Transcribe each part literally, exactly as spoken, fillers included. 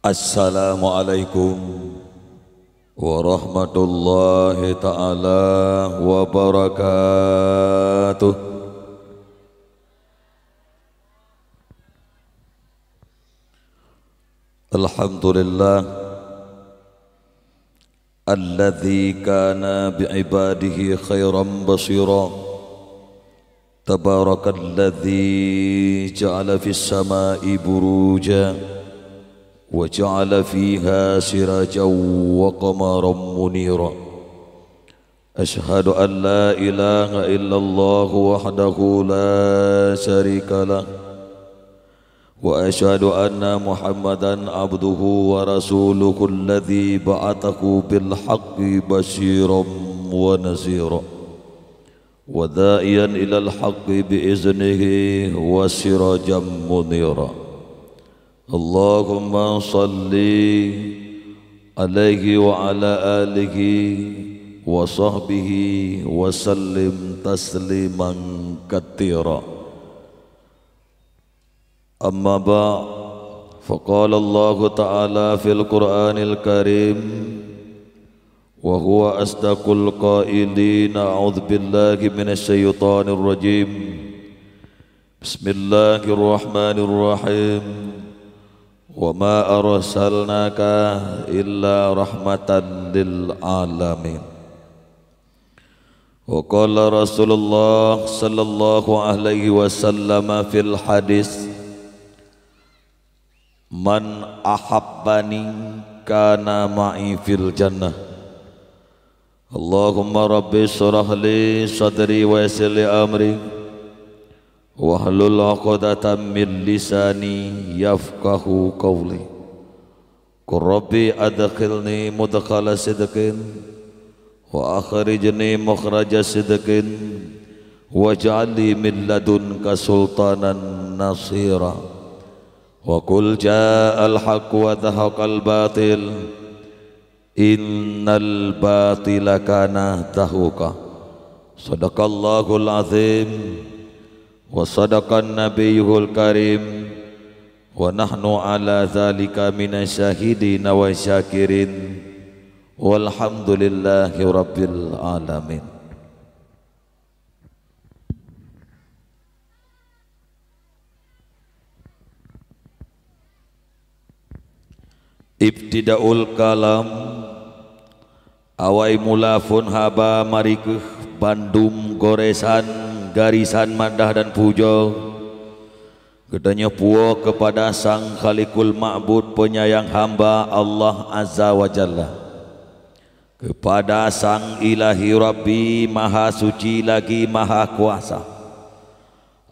Assalamualaikum warahmatullahi taala wabarakatuh. Alhamdulillah, alladzi kana bi'ibadihi khairan basira. Tabarakalladzi ja'ala fis sama'i buruja wa ja'ala fiha sirajan wa qamaran munira. Asyhadu an la ilaha illallah wahdahu la syarika lah. Wa asyhadu anna Muhammadan abduhu wa rasuluhu alladzi ba'atsahu bil haqqi basyiran wa nadhira. Wa da'iyan ilal haqqi bi iznihi wa sirajan munira. Allahumma shalli alaihi wa ala alihi wa sahbihi wa sallim tasliman katsira. Amma ba'd, faqala Allahu ta'ala fil Qur'anil Karim, wa huwa asdaqul qailin, a'udzu billahi minasy syaithanir rajim. Bismillahirrahmanirrahim. Wa ma arsalnaka illa rahmatan lil alamin. Wa qala Rasulullah sallallahu alaihi wasallam fil hadis, "Man ahabbani kana ma'i fil jannah." Allahumma rabbi shrah li sadri wa yassir li amri wahlul 'uqdatam min lisani yafqahu qawli. Qur rabbi adkhilni mudkhala sidqin wa akhrijni mukhraja sidqin waj'al li min ladunka sultanan nasira. Wa qul ja'al haqq wa zahaqal batil, innal batila kana zahuqa. Shadaqallahul azim wa shadaqan nabiyyuhul karim wa nahnu ala dzalika minasy syahidin wa syakirin. Walhamdulillahi rabbil alamin. Ibtidaul kalam, awai mula phon haba, mari keuh bandum goresan, garisan madah dan pujoe geutanyoe puwoe keupada Sang Khaliqul Ma'bud, Penyayang hamba, Allah Azza wa Jalla. Keupada Sang Ilahi Rabbi, Maha Suci lagi Maha Kuasa.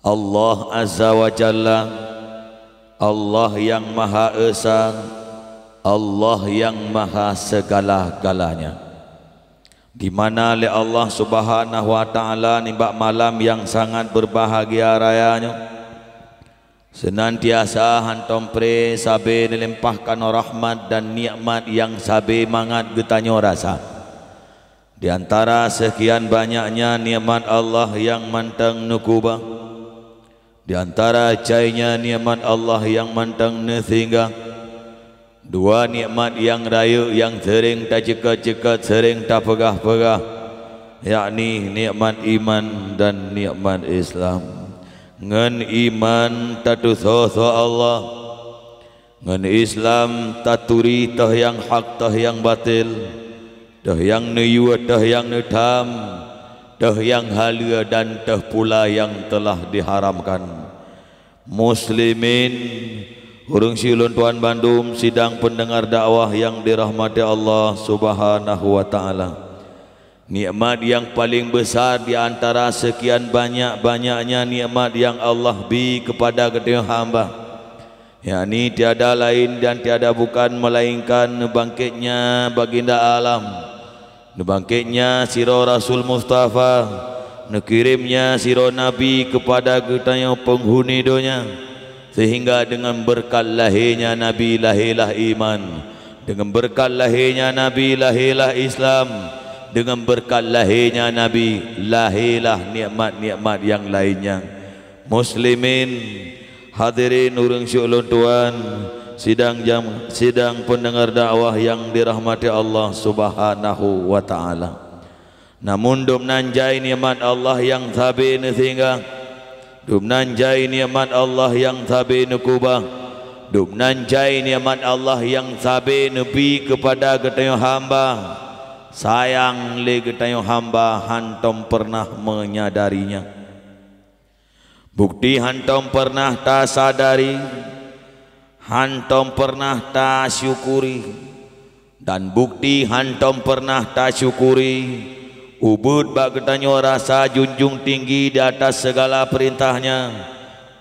Allah Azza wa Jalla, Allah nyang Maha Esa, Allah nyang Maha Segala-galanya. Di mana lé Allah Subhanahu wa Ta'ala nibak malam nyang sangat beubahgia raya nyoe, seunantiasa hantom pré sabe neulimpahkan rahmat dan nikmat nyang sabe mangat geutanyoe rasa. Di antara seukian banyaknya nikmat Allah nyang mantong neukeubah, di antara jai nyan nikmat Allah nyang mantong neusinggah, dua nikmat nyang rayeuk nyang seuréng taceukat-ceukat, seuréng tapeugah-peugah, yakni nikmat iman dan nikmat Islam. Ngon iman tatusoe-soe Allah, ngon Islam taturi toh nyang hak, toh nyang batil, toh nyang neuyue, toh nyang neutham, toh nyang haleue dan toh pula nyang teulah diharamkan. Muslimin, ureuëng siulôn tuan bandum sidang peundeungar dakwah nyang dirahmati Allah Subhanahu wa Ta'ala. Nikmat nyang paleng besar di antara seukian banyak-banyaknya nikmat nyang Allah bi keupada geutanyoe hamba, yakni tiada laén dan tiada bukan meulaénkan neubangketnya Baginda Alam, neubangketnya sidroe Rasul Mustafa, neukiremnya sidroe Nabi keupada geutanyoe peunghuni donya, seuhingga deungon beureukat lahé nyan Nabi lahé lah iman, deungon beureukat lahé nyan Nabi lahé lah Islam, deungon beureukat lahé nyan Nabi lahé lah nikmat-nikmat nyang laén nyan. Muslimin, hadirin ureuëng siulôn tuan, Sidang jam-, sidang pendengar dakwah yang dirahmati Allah Subhanahu wa Ta'ala. Namun dumnan jai nikmat Allah nyang sabe neusinggah, dumnan jai nikmat Allah nyang sabe neukubah, dumnan jai nikmat Allah nyang sabe neubi keupada geutanyoe hamba, sayang lé geutanyoe hamba hantom pernah menyadarinya. Bukti hantom pernah tasadari, hantom pernah tasyukuri, dan bukti hantom pernah tasyukuri, ubeuet bak geutanyoe rasa junjung tinggi di atas segala perintahnya,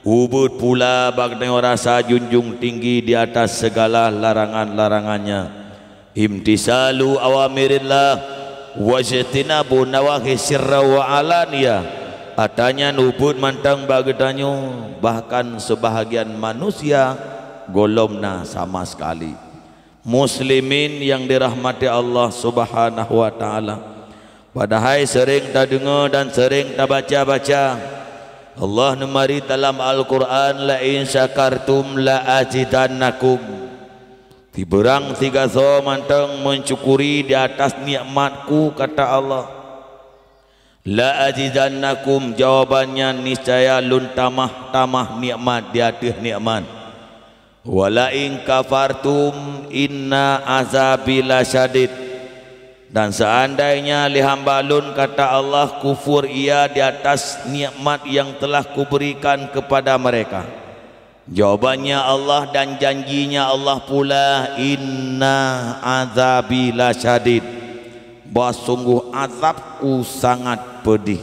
ubeuet pula bak geutanyoe rasa junjung tinggi di atas segala larangan-larangannya. Imtisalu awamirillah, wajtinabu nawahi sirra wa alaniya. Atanyan ubeuet mantong bak geutanyoe, bahkan sebahagian manusia gohlom na sama sekali. Muslimin yang dirahmati Allah Subhanahu wa Ta'ala, padahai sering tadeungoe dan sering tabaca-baca, Allah neumari dalam Al-Quran, "La in syakartum la azidannakum." Sibeurang sigasoe mantong meusyukuri di atas nikmat-Ku, kata Allah. "La azidannakum," jawabannya, niscaya Lôn tamah-tamah nikmat di ateueh nikmat. "Wa la in kafartum inna azabi lasyadid." Dan seandainya lé hamba Lôn, kata Allah, kufur ia di atas nikmat yang telah Kuberikan kepada mereka. Jawabannya Allah dan janjinya Allah pula, "Inna azabi lasyadid," bahwa sungguh azab-Ku sangat pedih.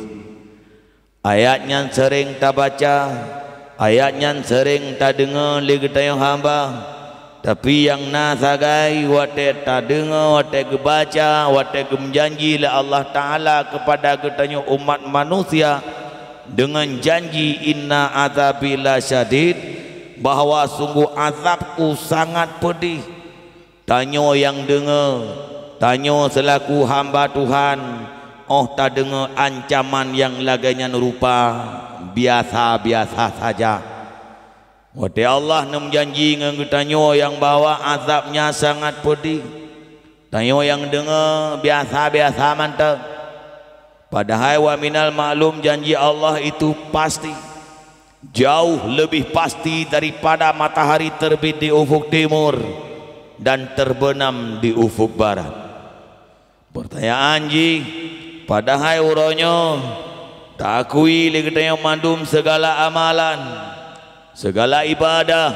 Ayat nyan sering tabaca, ayat nyan sering tadeungoe lé geutanyoe hamba, tapi nyang na sagai watée tadeungoe, watée geubaca, watée geumeujanji lé Allah Ta'ala keupada geutanyoe umat manusia, deungon janji, "Inna azabi lasyadid," bahwa sungguh azab-Ku sangat pedih. Tanyoe nyang deungoe, tanyoe seulaku hamba Tuhan, óh tadeungoe ancaman nyang lagée nyan rupa, biasa-biasa saja. Watée Allah neumeujanji ngon geutanyoe nyang bahwa azab nyan sangat pedih, tanyoe nyang deungoe biasa-biasa mantong. Padahai wa minal maklum janji Allah itu pasti, jauh lebih pasti daripada matahari terbit di ufuk timur dan terbenam di ufuk barat. Peurtanyaan jih, padahai uroe nyoe taakui lé geutanyoe mandum segala amalan, segala ibadah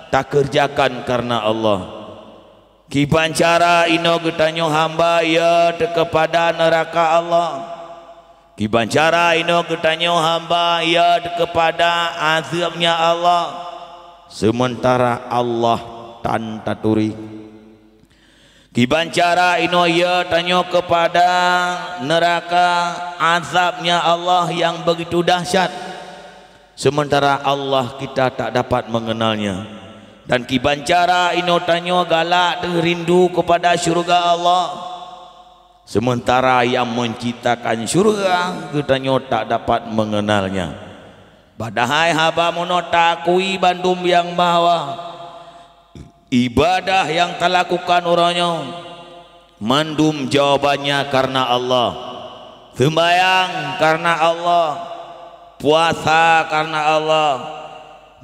takeureujakan kareuna Allah. Kiban cara inoe geutanyoe hamba ia teukepada neuraka Allah? Kiban cara inoe geutanyoe hamba ia teukepada azab-Nya Allah, seumeuntara Allah tan taturi? Kiban cara inoe ia tanyoe keupada neuraka azab-Nya Allah nyang beugitu dahsyat, seumeuntara Allah kita tak dapat mengenalnya? Dan kiban cara inoe tanyoe galak teuh rindu keupada syeuruga Allah, seumeuntara nyang meunciptakan syeuruga geutanyoe tak dapat mengenalnya? Padahai haba meunoe taakui bandum nyang bahwa ibadah nyang talakukan uroe nyoe, mandum jawabannya kareuna Allah. Seumbahyang kareuna Allah, puasa kareuna Allah,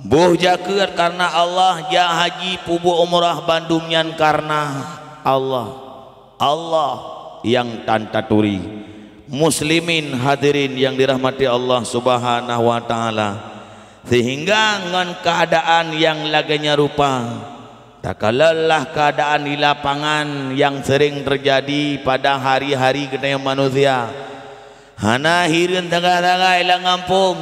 boh jakeuet kareuna Allah, jak haji, peubuet umrah, bandum nyan kareuna Allah. Allah nyang tan taturi. Muslimin hadirin nyang dirahmati Allah Subhanahu wa Ta'ala, sehingga ngon keuadaan nyang lagée nyan rupa, takalon lah keuadaan di lapangan nyang sering teujadi pada hari-hari geutanyoe manusia. Hana hireuen sagai-sagai lam gampông,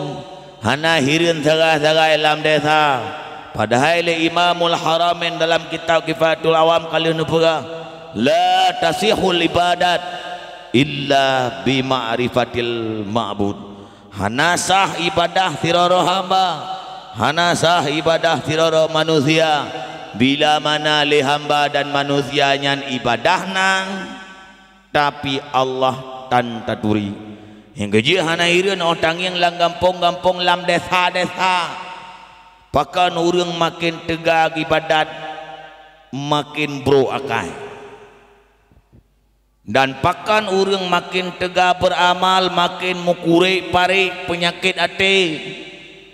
hana hireuen sagai-sagai lam desa. Padahai lé Imamul Haramain dalam kitab Kifayatul Awam ka lheueh neupeugah, "La tasihul ibadat illa bi ma'rifatil ma'bud." Hana sah ibadah sidroe hamba, hana sah ibadah sidroe manusia, bila mana lé hamba dan manusia nyan ibadah na, tapi Allah tan taturi. Nyang keujeuet hana hireuen óh tangieng lam gampông-gampông, lam desa-desa. Pakon ureuëng maken teuga iébadat, maken brok akai. Dan pakon ureuëng maken teuga beuramal, maken meukurek-parek peunyakét até.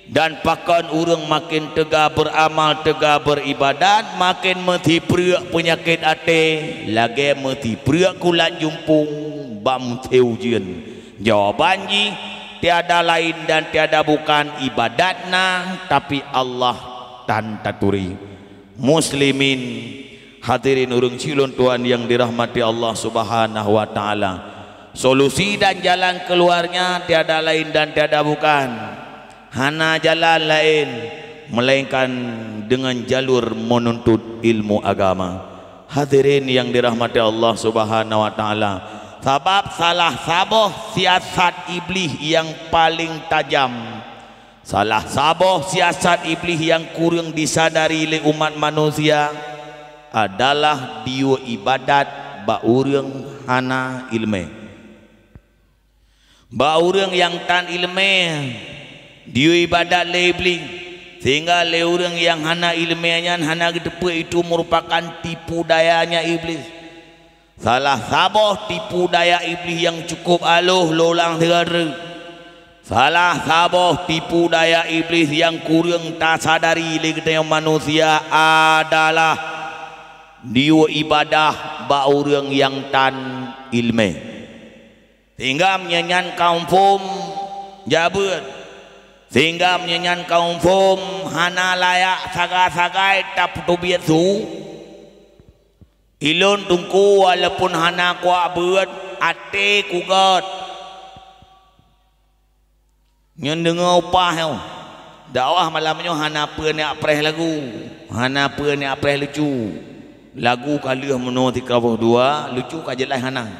Dan pakon ureuëng maken teuga beuramal, teuga beuiébadat, maken meusipreuk peunyakét até, lagée meusipreuk kulat jumpung bak musée ujeuen. Jawaban jih, tiada laén dan tiada bukan iébadat na, tapi Allah tan taturi. Muslimin, hadirin ureuëng siulôn tuan nyang dirahmati Allah Subhanahu wa Ta'ala. Solusi dan jalan keluarnya tiada laén dan tiada bukan. Hana jalan laén, melainkan dengan jalur menuntut ilmu agama. Hadirin nyang dirahmati Allah Subhanahu wa Ta'ala. Sabab salah saboh siasat Iblih nyang paléng tajam, salah saboh siasat Iblih nyang kureueng disadari lé umat manusia adalah diyue iébadat bak ureuëng hana iéleumé. Bak ureuëng nyang tan iéleumé diyue iébadat lé Iblih, sehingga lé ureuëng nyang hana iéleumé nyan hana geuteupeue itu merupakan tipu dayanya Iblih. Salah saboh tipu daya Iblih nyang cukup aloh lôn ulang sigoe treuk. Salah saboh tipu daya Iblih nyang kureueng tasadari lé geutanyoe manusia adalah diyue iébadat bak ureuëng nyang tan iéleumé. Sehingga meunyoe nyan ka muphom, jak beuet. Sehingga meunyoe nyan ka muphom, hana layak sagai-sagai tapeuteubiet su. Ilôn Teungku, walaupun hana kuak beuet, até ku gét. Nyoe deungoe upah nyoe. Dakwah malam nyoe hana peue neujak preh lagu, hana peue neujak preh lucu. Lagu ka lheueh meunoe sikaboh dua, lucu ka jeulaih hana.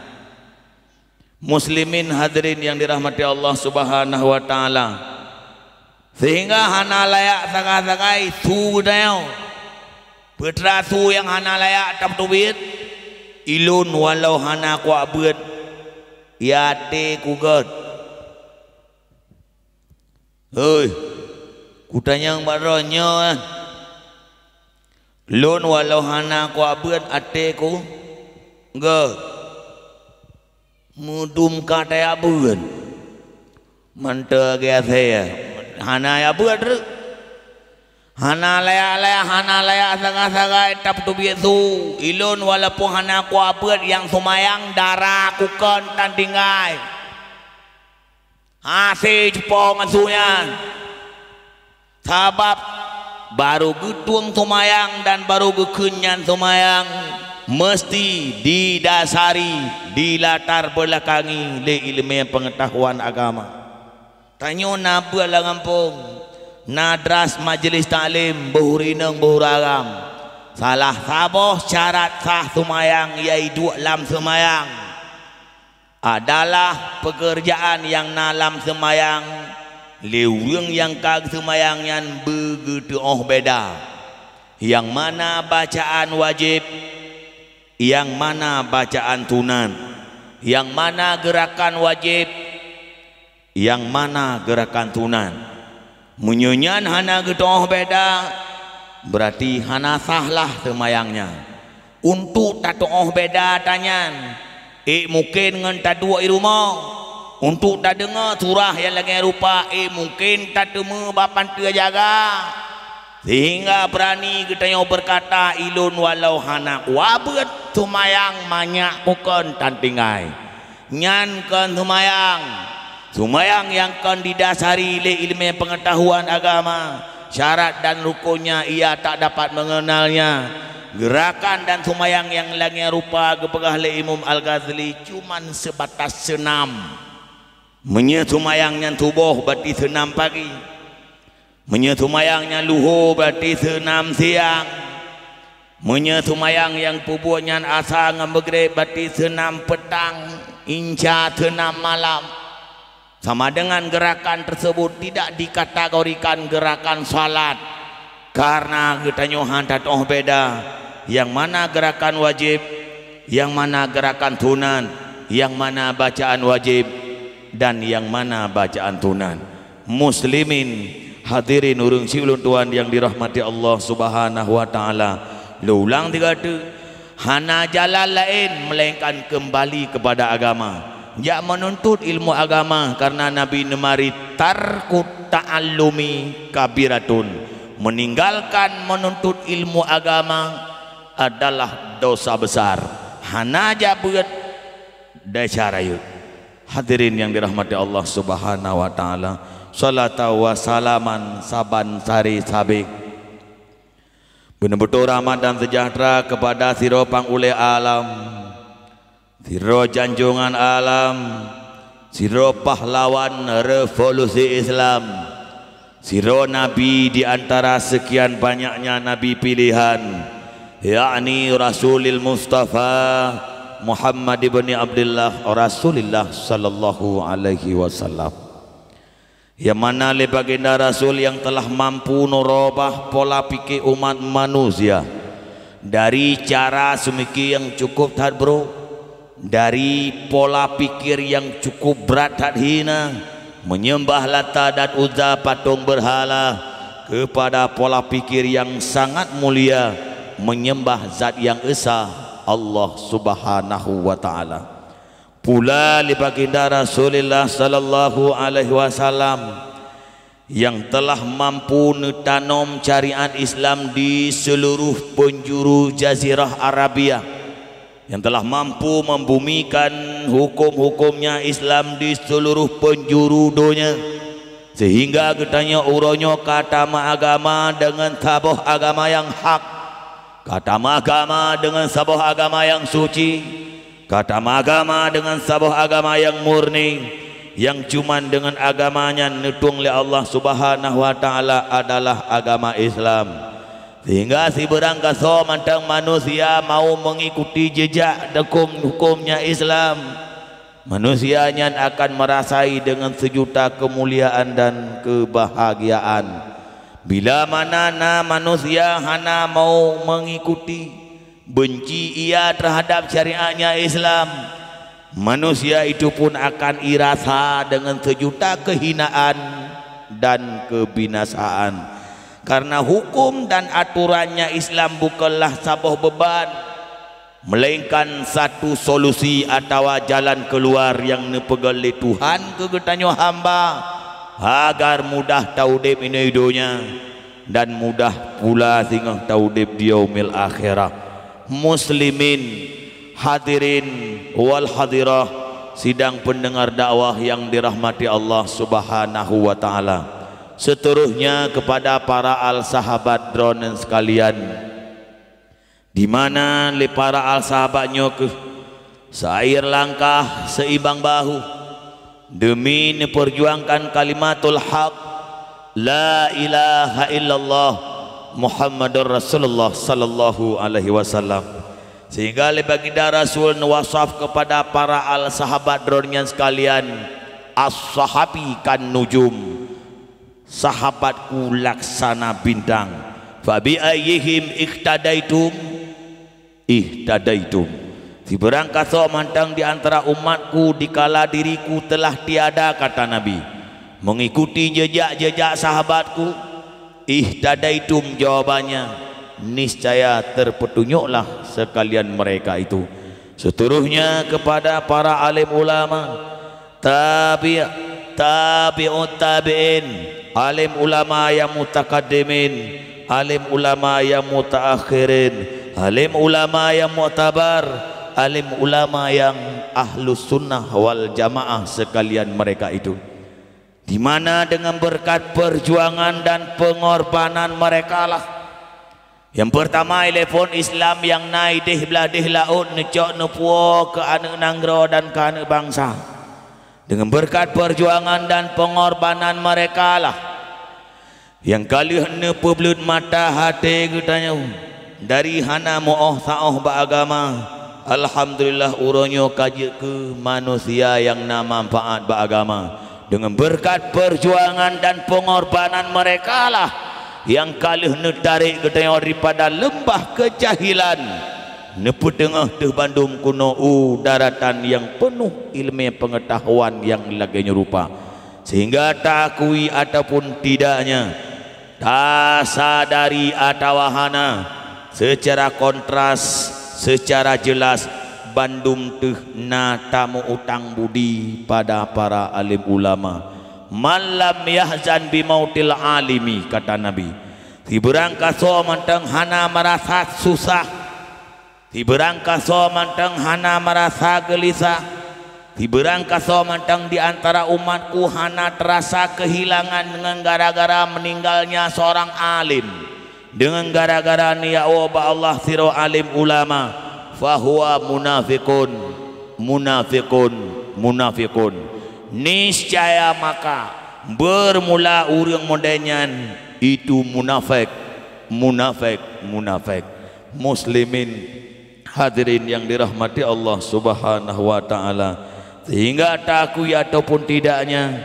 Muslimin hadirin nyang dirahmati Allah Subhanahu wa Ta'ala. Sehingga hana layak sagai-sagai su geutanyoe. Peue teuma su nyang hana layak tapeuteubiet? Ilôn walau hana kuak beuet, até ku gét. Hei, kutanyong bak droeneuh nyoe, eh. Lôn walau hana kuak beuet, até ku gét. Meudum ka tajak beuet. Mantong lagée asée, hana jak beuet treuk. Hana layak-layak, hana layak sagai-sagai tapeuteubiet su. Ilôn walaupun hana kuak beuet, nyang seumayang dara ku kon tan tinggai. Hase cupo ngon su nyan. Sabab barô geutueng seumayang dan barô geukheun nyan seumayang, meuseuti didasari, dilatar beulakangi lé iéleumé peungeutahuan agama. Tanyoe na beuet lam gampông, na dras majeulih taklim, boh ureuëng inong, boh ureuëng agam. Salah saboh syarat sah seumayang, yaitu lam seumayang adalah peukeurjaan nyang na lam seumayang lé ureuëng nyang ka geuseumayang nyan beugeuteuôh beda, nyang mana bacaan wajéb, nyang mana bacaan sunat, nyang mana geurakan wajéb, nyang mana geurakan sunat. Meunyoe nyan hana geuteuôh beda, beurati hana sah lah seumayang nyan. Untuk tateuôh beda tanyan, ék mungken ngon taduek i rumoh. Untuk tadeungoe surah nyang lagée rupa, ék mungken tateumé bak panteue jaga. Sehingga beurani geutanyoe beukata, ilôn walau hana kuak beuet, seumayang manyak ku kon tan tinggai. Nyan kon seumayang. Seumayang nyang kon didasari lé iéleumé peungeutahuan agama, syarat dan rukunnya ia tak dapat mengenalnya. Geurakan dan seumayang nyang lagée rupa geupeugah lé Imam Al-Ghazali cuman seubatas seunam. Meunyoe seumayang nyan suboh, beurati seunam pagi. Meunyoe seumayang nyan luho, beurati seunam siang. Meunyoe seumayang nyang peubuet nyan asa ngon meugreb, beurati seunam peutang, insya seunam malam. Sama dengan gerakan tersebut tidak dikategorikan gerakan salat, karena geutanyoe hana tateuôh beda nyang mana gerakan wajéb, nyang mana gerakan sunat, nyang mana bacaan wajéb, dan nyang mana bacaan sunat. Muslimin Hadirin ureuëng siulôn tuan nyang dirahmati Allah Subhanahu wa Taala, lôn ulang tiga teuk, hana jalan laén melainkan keumbali keupada agama. Jak meununtut ilmu agama, kareuna Nabi neumarit, "Tarkut ta'allumi kabiratun." Meninggalkan meununtut ilmu agama adalah dosa besar. Hana jak beuet desya rayeuk. Hadirin nyang dirahmati Allah Subhanahu wa Taala, salatan wa salaman saban sari sabé. Beuneubeutôi rahmat dan seujahteura keupada sidroe panghulée alam, sidroe janjongan alam, sidroe pahlawan revolusi Islam, sidroe nabi di antara seukian banyaknya nabi pilehan, yakni Rasulil Mustafa Muhammad ibni Abdillah, Rasulillah sallallahu alaihi wasallam. Nyang mana lé baginda Rasul nyang telah mampu neurubah pola pike umat manusia dari cara seumike nyang cukup that brok, dari pola pikir nyang cukup brat that hina, menyembah Lata dan Uzza, patong beurhala, keupada pola pikir nyang sangat mulia, menyembah Zat nyang Esa, Allah Subhanahu wa Taala. Pula lé baginda Rasulullah sallallahu alaihi wasallam nyang telah mampu neutanom syariat Islam di seuluruh peunjuru Jazirah Arabia, nyang telah mampu membumikan huköm-hukömnya Islam di seuluruh peunjuru donya, sehingga geutanyoe uroe nyoe ka tameuagama deungon saboh agama nyang hak, ka tameuagama deungon saboh agama nyang suci, ka tameuagama deungon saboh agama nyang murni, nyang cuman deungon agama nyan neutueng lé Allah Subhanahu wa Taala adalah agama Islam. Sehingga sibeurang gasoe mantong manusia mau mengikuti jejak huköm-hukömnya Islam, manusia nyan akan meurasai deungon seujuta keumuliaan dan keubahagiaan. Bila mana na manusia hana mau mengikuti, beunci ia terhadap syariatnya Islam, manusia itu pun akan irasa deungon seujuta keuhinaan dan keubinasaan. Karena huköm dan aturannya Islam bukanlah saboh beuban, melainkan satu solusi atawa jalan keuluar nyang neupeugét lé Tuhan keu geutanyoe hamba, agar mudah taudeb inoe donya dan mudah pula singoh taudeb di yaumil akhirah. Muslimin, hadirin wal hadirah, sidang peundeungar dakwah nyang dirahmati Allah Subhanahu wa Taala. Seuterusnya keupada para al-sahabat droeneuh sekalian, di mana lé para al-sahabat nyoe kheueh seiring langkah seimbang bahu demi neupeurjuangkan kalimatul haq, la ilaha illallah Muhammadur Rasulullah sallallahu alaihi wasallam. Sehingga lé baginda Rasul neuwasaf keupada para al-sahabat droeneuh nyan sekalian, as-sahabi kan nujum, sahabatku laksana bintang. Fa bi ayyihim iqtadaitum ihtadaitum. Sibeurang gasoe mantong di antara umatku dikala diriku telah tiada, kata Nabi, mengikuti jejak-jejak sahabatku, ihtadaitum, jawabannya, niscaya terpeutunyoklah sekalian mereka itu. Seuterusnya keupada para alim ulama, tabi', tabi'ut tabi'in, alim ulama nyang mutakaddimin, alim ulama nyang mutaakhirin, alim ulama nyang muktabar, alim ulama nyang ahlus sunnah wal jamaah sekalian mereka itu. Di mana dengan berkat perjuangan dan pengorbanan merekalah, nyang peurtama, ileupon Islam nyang na idéh blah déh laôt neucok neupuwoe keu aneuëk nanggroe dan keu aneuëk bansa. Deungon beureukat peurjuangan dan peungorbanan meurekalah nyang ka lheueh neupeubleuet mata até geutanyoe dari hana meuoh saôh bak agama. Alhamdulillah, uroe nyoe ka jeuet keu manusia nyang na manfaat bak agama. Deungon beureukat peurjuangan dan peungorbanan meurekalah nyang ka lheueh neutarek geutanyoe daripada leumbah keujahilan, neupeuteungoh teuh bandum keunoe u daratan nyang peunoh iéleumé peungeutahuan nyang lagée nyoe rupa. Sehingga taakui ataupun tidaknya, tasadari atawa hana, secara kontras, secara jelas, bandum teuh na tameu-utang budi pada para alim ulama. "Man lam yahzan bimautil alimi," kata Nabi, "sibeurang kasoe mantong hana meurasa susah, sibeurang kasoe mantong hana meurasa geulisah, sibeurang kasoe mantong di antara umat-Ku hana teurasa keuhilangan deungon gara-gara meuninggalnya seurang alim, deungon gara-gara neujak woe bak Allah sidroe alim ulama, fahuwa munafiqun, munafiqun, munafiqun." Niscaya maka, beurmula ureuëng model nyan itu munafék, munafék, munafék. Muslimin, hadirin yang dirahmati Allah Subhanahu wa Ta'ala, sehingga taakui ataupun tidaknya,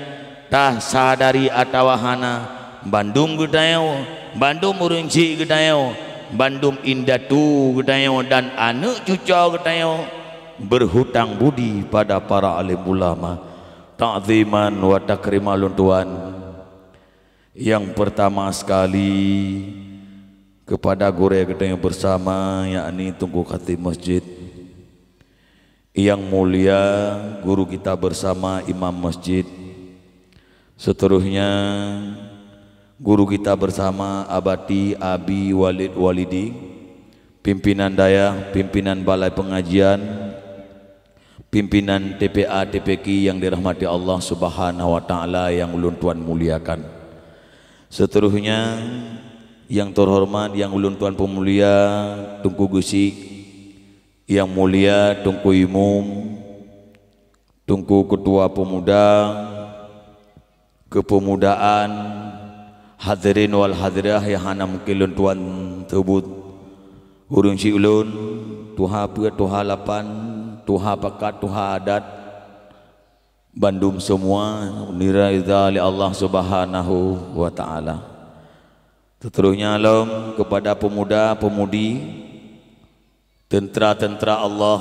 tasadari atawa hana, bandum geutanyoe, bandum ureuëng chik geutanyoe, bandum indatu geutanyoe dan aneuëk cucoe geutanyoe beurhutang budi pada para alim ulama. Ta'ziman wa takriman lôn tuan. Nyang peurtama sekali, keupada gurée geutanyoe beusama, yakni Teungku Khatib Masjid. Nyang mulia guru kita beusama, imam masjid. Seterusnya, guru kita beusama, Abati Abi Walid Walidi, pimpinan dayah, pimpinan balai pengajian, pimpinan T P A, T P Q yang dirahmati Allah Subhanahu wa Ta'ala yang ulôn tuan muliakan. Seterusnya, yang terhormat yang ulôn tuan peumulia, Teungku Geuchik, yang mulia Teungku Imum, Teungku Ketua Pemuda, Kepemudaan, hadirin wal hadirah yang hana mungkin lôn tuan sebut, ureuëng chik ulôn, tuha peuet, tuha lapan, tuha pakat, tuha adat, bandum semua nirida lé Allah Subhanahu wa Ta'ala. Seterusnya lom kepada pemuda-pemudi, teuntera-teuntera Allah,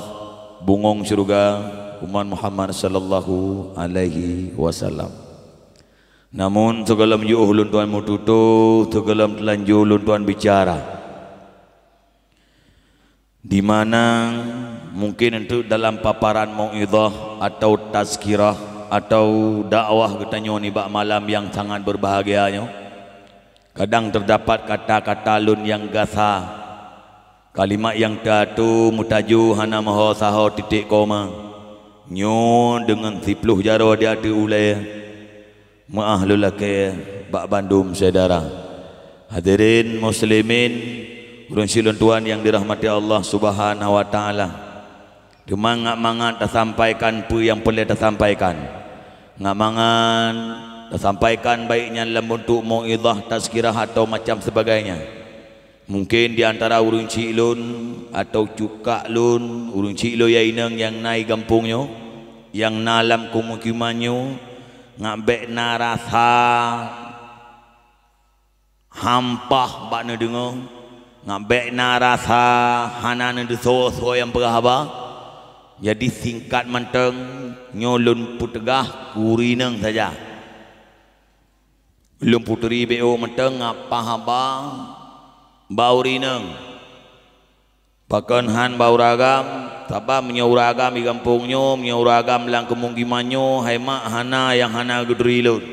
bungöng syeuruga, umat Muhammad sallallahu alaihi wasallam. Namun, sigohlom jiôh lôn tuan meututoe, sigohlom teulanjô lôn tuan bicara, di mana mungkin untuk dalam paparan mauidhah atau tazkirah atau dakwah geutanyoe nibak malam nyang sangat berbahagia nyoe, kadang terdapat kata-kata lôn nyang gasa, kalimat nyang teuatoe, meutajô, hana meuho saho titik koma. Nyoe deungon siploh jaroe di ateueh ulée, meuáh lôn lakée bak bandum syedara. Hadirin muslimin, ureuëng chik lôn tuan nyang dirahmati Allah Subhanahu wa Ta'ala. Teuma ngat mangat tasampaikan peue nyang peureulée tasampaikan. Ngat mangat tasampaikan, baik nyan lam beuntuk mauidhah, tazkirah atau macam sebagainya. Mungkin di antara ureuëng chik lôn atau cukak lôn, ureuëng chik lôn nyang inong nyang na i gampông nyoe, nyang na lam keumukiman nyoe, ngat bék na rasa hampah bak neudeungoe, ngat bék na rasa hana neudeusoe soe nyang peugah haba. Jadi, singkat mantong, nyoe lôn peuteugah keu ureuëng inong saja. Lôn peuturi bék mantong ngat paih haba bak ureuëng inong. Pakon han bak ureuëng agam? Sabab meunyoe ureuëng agam i gampông nyoe, meunyoe ureuëng agam lam keumukiman nyoe, hai mak, hana nyang hana geuturi lôn.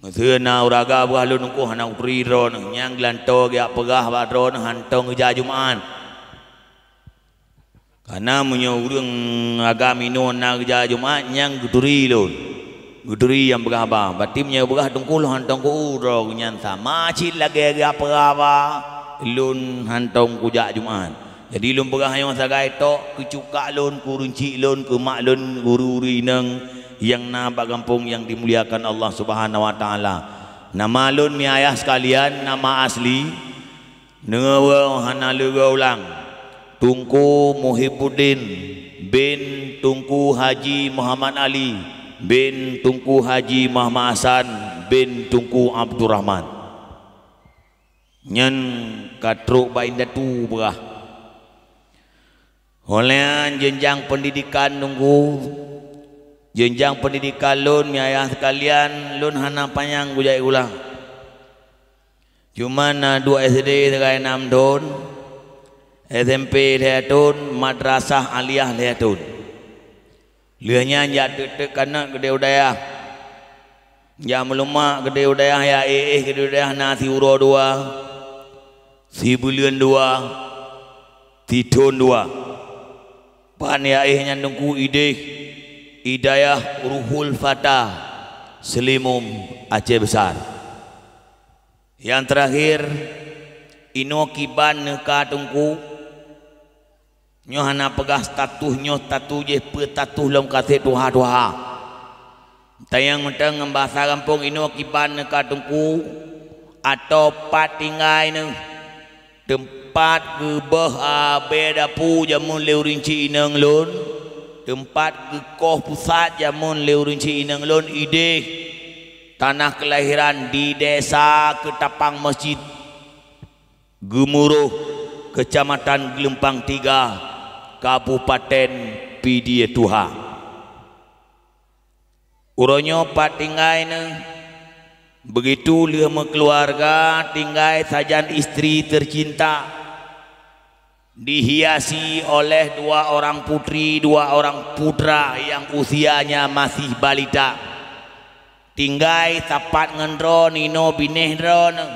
Meuseu na ureuëng agam peugah lôn, "Teungku, hana geuturi droeneuh," nyang geulantoe geujak peugah bak droeneuh hántom geujak Jumat. Kareuna meunyoe ureuëng agam inoe na geujak Jumat, nyang geuturi lôn, geuturi nyang peugah haba. Berarti meunyoe peugah, "Teungku, lôn hántom keu droe," nyan sama cit lagée geujak peugah haba, "Lôn hántom kujak Jumat." Jadi, lôn peugah nyoe sagai tok keu cukak lôn, keu ureuëng chik lôn, keu mak lôn, ureuëng-ureuëng inong nyang na bak gampông nyang dimuliakan Allah Subhanahu wa Ta'ala. Nama lôn, mi ayah sekalian, nama asli, neuwoe hana leuga ulang, Teungku Muhibuddin bin Teungku Haji Muhammad Ali bin Teungku Haji Muhammad Hasan bin Teungku Abdurrahman. Nyan ka trok bak indatu peugah. Óh lheueh nyan jeunjang peundidikan Teungku, Jeunjang peundidekan lôn, mi ayah seukalian, lôn hana panyang kujak ulang. Cuma na duek S D sigoe nam thon, S M P lhèe thon, madrasah aliyah lhèe thon. Lheueh nyan jak teuk-teuk kanot keudéh u dayah. Jak meulumak keudéh u dayah, jak éh-éh keudéh u dayah na siuroe dua, sibuleuen dua, sithon dua. Ban jak éh nyan Teungku idéh i dayah Ruhul Fata, Seulimum, Aceh Besar. Nyang teurakhir, inoe kiban neuka Teungku, nyoe hana peugah status, nyoe status jih peue status lom ka sép tuha-tuha. Tanyong mantong ngon bahasa gampông, inoe kiban neuka Teungku, atau pat tinggai neuh. Teumpat geubeuh abée dapu jameun lé ureueng chik inong lôn, teumpat geukoh pusat jameun lé ureueng chik inong lôn idéh tanah keulahiran di Desa Keutapang Masjid, Geumuroh, Keucamatan Geulumpang Tiga, Kabupaten Pidie Tuha. Uroe nyoe pat tinggai neuh, beugitu lheueh meukeuluwarga tinggai sajan istri teucinta, dihiasi oleh dua orang putri, dua orang putra nyang usianya masih balita. Tinggai sapat ngon droeneuh, inoe binéh droeneuh,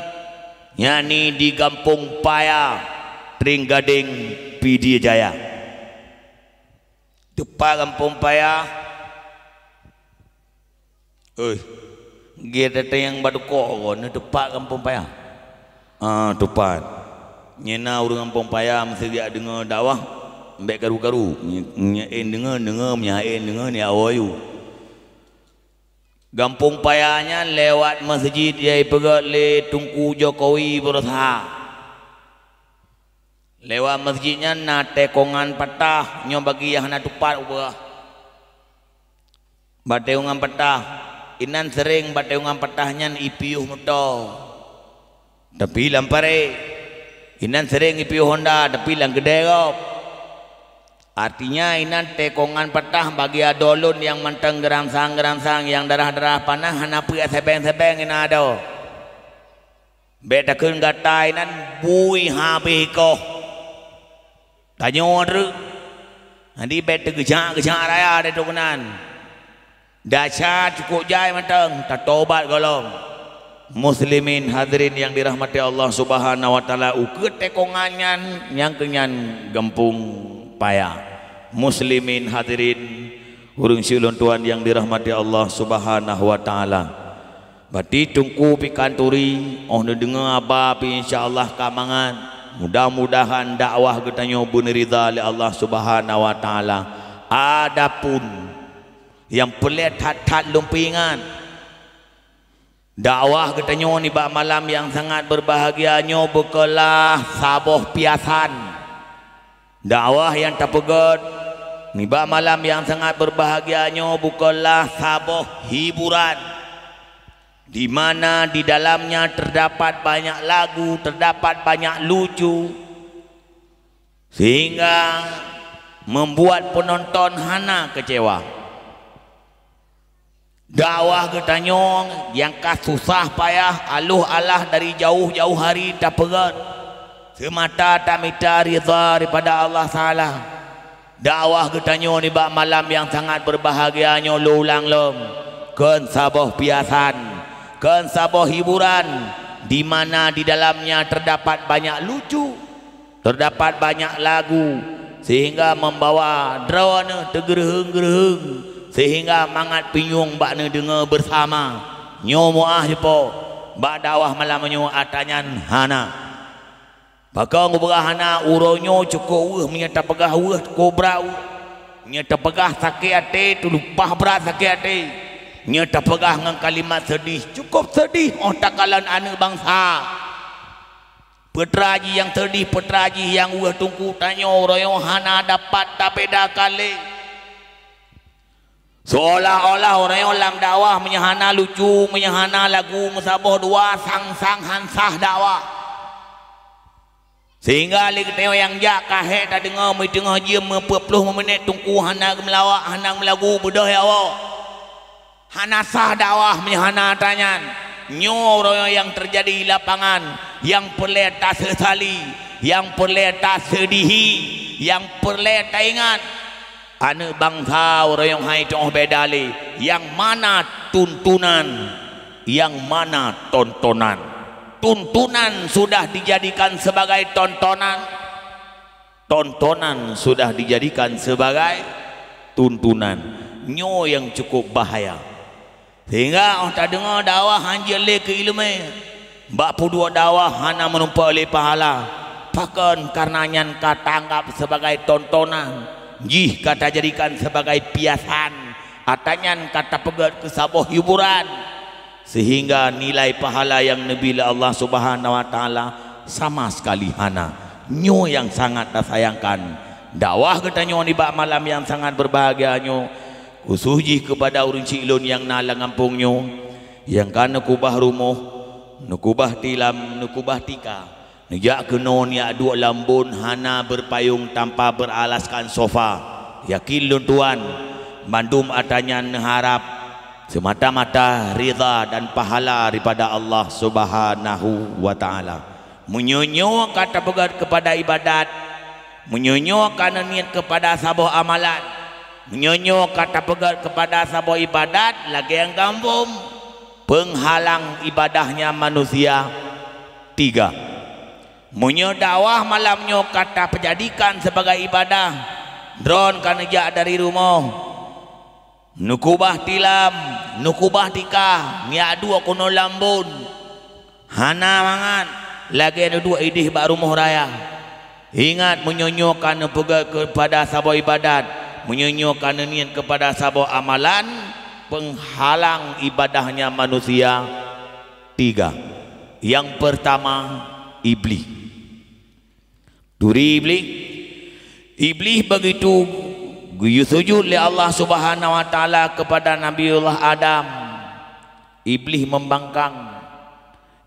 yakni di Gampông Paya, Trienggadeng, Pidie Jaya. Teupat Gampông Paya. Oi, gét tateueng bak dukok ko, na teupat Gampông Paya. Ah, teupat. Nyan na ureueng Gampông Paya meusigeujak deungoe dakwah, bèk karu-karu. Nyan, nyan deungoe, deungoe, nyan deungoe, nyan awoe yue. Gampông Paya nyan lewat masjid nyang jipeugét lé Teungku Jokowi Beureusaha. Lewat masjid nyan na teukongan patah, nyoe bagi nyang hana teupat ubeuah. Bak teukongan patah, inan seuréng bak teukongan patah nyan ipiôh moto, tapi lam parék. Inan seuréng ipiôh honda, tapi lam keudè gob. Artinya, inan teukongan patah bagi adoe lôn nyang mantong geurangsang-geurangsang, nyang darah-darah panas hana peuet sébeng-sébeng inan adoe. Bèk takheun gata inan bui habéh ikoh. Tanyoe treuk. Jadi bèk teugeujak-geujak raya di droe keunan. Desya cukôp jai mantong, tatobat gohlom. Muslimin hadirin nyang dirahmati Allah Subhanahu wa Taala, ukeue teukongan nyan, nyang keu nyan Gampông Paya. Muslimin hadirin, ureueng syik lôn tuan nyang dirahmati Allah Subhanahu wa Taala. Bati Teungku pih ka turi, óh neudeungoe haba pih insya Allah ka mangat. Mudah-mudahan dakwah geutanyoe beuneuridha lé Allah Subhanahu wa Taala. Adapun nyang peureulèe that-that lôn peuingat, dakwah geutanyoe nibak malam nyang sangat beubahgia nyoe bukeulah saboh piasan. Dakwah nyang tapeugét nibak malam nyang sangat beubahgia nyoe bukeulah saboh hiburan, di mana di dalamnya terdapat banyak lagu, terdapat banyak lucu, sehingga membuat penonton hana kecewa. Dakwah geutanyoe nyang ka susah payah, aloh alah dari jauh-jauh hari tapeugét, seumata tamita ridha daripada Allah Taala. Dakwah geutanyoe nibak malam nyang sangat beubahgia nyoe lôn ulang lom, kon saboh piasan, kon saboh hiburan, di mana di dalamnya terdapat banyak lucu. Terdapat banyak lagu, sehingga membawa droeneuh teugeureuheung-geureuheung, sehingga mangat pinyueng bak neudeungoe beusama. Nyoe meuáh jipo, bak dakwah malam nyoe atra nyan hana. Pakon kupeugah hana, uroe nyoe cukôp weueh, meunyoe tapeugah weueh, cukôp brat weueh. Meunyoe tapeugah sakét até, teuleupah brat sakét até. Meunyoe tapeugah ngon kalimat seudih, cukôp seudih óh takalon aneuëk bansa. Peutra jih nyang seudih, peutra jih nyang weueh Teungku, tanyoe uroe nyoe hana dapat tabeda kalé. Seolah-olah uroe nyoe lam dakwah meunyoe hana lucu, meunyoe hana lagu meusaboh dua, sang-sang han sah dakwah. Sehingga lé geutanyoe nyang jak ka hék tadeungoe, meuteungoh jeuem meupeuet ploh minét teungku hana geumeulawak, hana geumelagu, beudôh ya Allah. Hana sah dakwah meunyoe hana tanyan. Nyoe uroe nyang teujadi di lapangan, nyang peureulée tasesali, nyang peureulée taseudihi, nyang peureulée taingat. Aneuëk bansa uroe nyang hai teungoh beda lé, nyang mana tuntunan, nyang mana tontonan. Tuntunan sudah dijadikan sebagai tontonan, tontonan sudah dijadikan sebagai tuntunan. Nyoe nyang cukup bahaya. Sehingga óh tadeungoe dakwah hanjeuet lé keu iéleumé, bak peuduek dakwah hana meurumpok lé pahala, pakon kareuna nyan ka taanggab sibagai tontonan, jih ka tajadikan sibagai piasan, ata nyan ka tapeugét keu saboh hiburan, sehingga nilai pahala nyang neubi lé Allah Subhanahu wa Taala sama sekali hana. Nyoe nyang sangat tasayangkan. Dakwah geutanyoe nibak malam nyang sangat beubahgia nyoe, khusos jih keupada ureuëng syiek lôn nyang na lam gampông nyoe, nyang ka neukubah rumoh, neukubah tilam, neukubah tika, neujak keunoe neujak duek lam bon hana beupayong tanpa beuralaskan sofa. Yakin lôn tuan, bandum ata nyan neuharab seumata-mata ridha dan pahala daripada Allah Subhanahu wa Taala. Meunyoe nyoe ka tapeugét keupada iébadat, meunyoe nyoe ka neuniet keupada saboh amalan, meunyoe nyoe ka tapeugét keupada saboh iébadat lagée nyang gampông, peunghalang iébadah nyan manusia tiga. Meunyoe dakwah malam nyoe ka tapeujadikan sibagai iébadah, droen ka neujak dari rumoh, neukubah tilam, neukubah tika, neujak duek keunoe lam bon. Hana mangat, lagée neuduek idéh bak rumoh raya. Ingat, meunyoe nyoe ka neupeugét keupada saboh iébadat, meunyoe nyoe ka neuniet keupada saboh amalan, peunghalang iébadah nyan manusia tiga. Nyang peurtama, Iblih. Turi Iblih. Iblih begitu geuyue sujut lé Allah Subhanahu wa Taala keupada Nabiullah Adam, Iblih membangkang.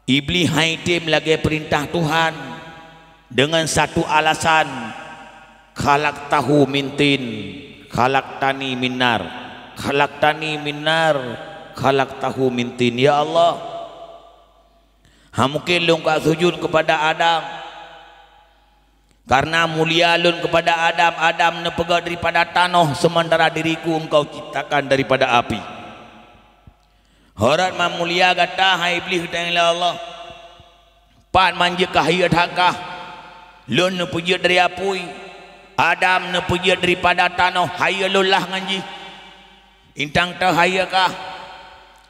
Iblih han item lagée peurintah Tuhan deungon satu alasan, "Khalaqtahu min tin, khalaqtani min nar, khalaqtani min nar, khalaqtahu min tin." Ya Allah, hana mungken lôn ka sujut keupada Adam, kareuna mulia lôn keupada Adam. Adam neupeugét daripada tanoh, sementara diriku Engkau ciptakan daripada api. Horot man mulia gata, hai Iblih, geutanyong lé Allah. Pat man jeuet ka hayeue that kah? Lôn neupeujeuet dari apui, Adam neupeujeuet daripada tanoh, hayeue lôn lah ngon jih. Intang teuh hayeue kah?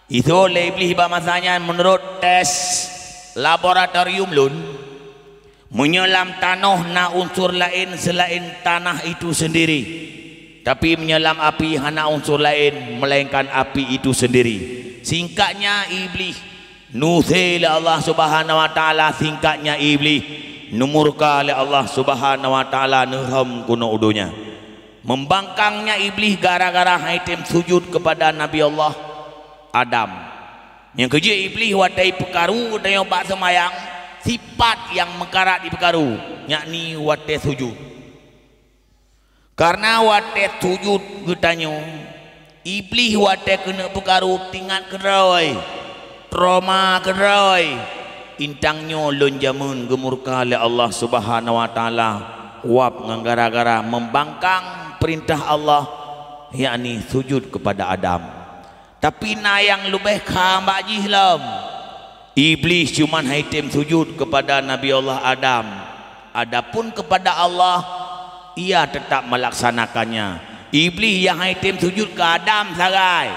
Ithô lé Iblih bak masa nyan, meunurot tes laboratorium lôn, meunyoe lam tanoh na unsur laén seulaén tanah itu sendiri, tapi meunyoe lam api hana unsur laén melainkan api itu sendiri. Singkatnya, Iblih neusé lé Allah Subhanahu wa Taala, singkatnya Iblih neumurka lé Allah Subhanahu wa Taala, neurhom keunoe u donya. Membangkangnya Iblih gara-gara han item sujut keupada Nabi Allah Adam. Nyang keujeuet Iblih watée ipeukaru geutanyoe bak seumayang, sifat nyang meukarat ipeukaru, yakni watée sujut. Kareuna watée sujut geutanyoe, Iblih watée keuneuk peukaru teuingat keudroe, trauma keudroe, intang nyoe lôn jameun geumurka lé Allah Subhanahu wa Taala, wab ngon gara-gara membangkang peurintah Allah, yakni sujut keupada Adam. Tapi na nyang leubeh kha bak jih lom. Iblih cuman han item sujut keupada Nabi Allah Adam, adapun keupada Allah, ia teutap meulaksanakannya. Iblih nyang han item sujut keu Adam sagai,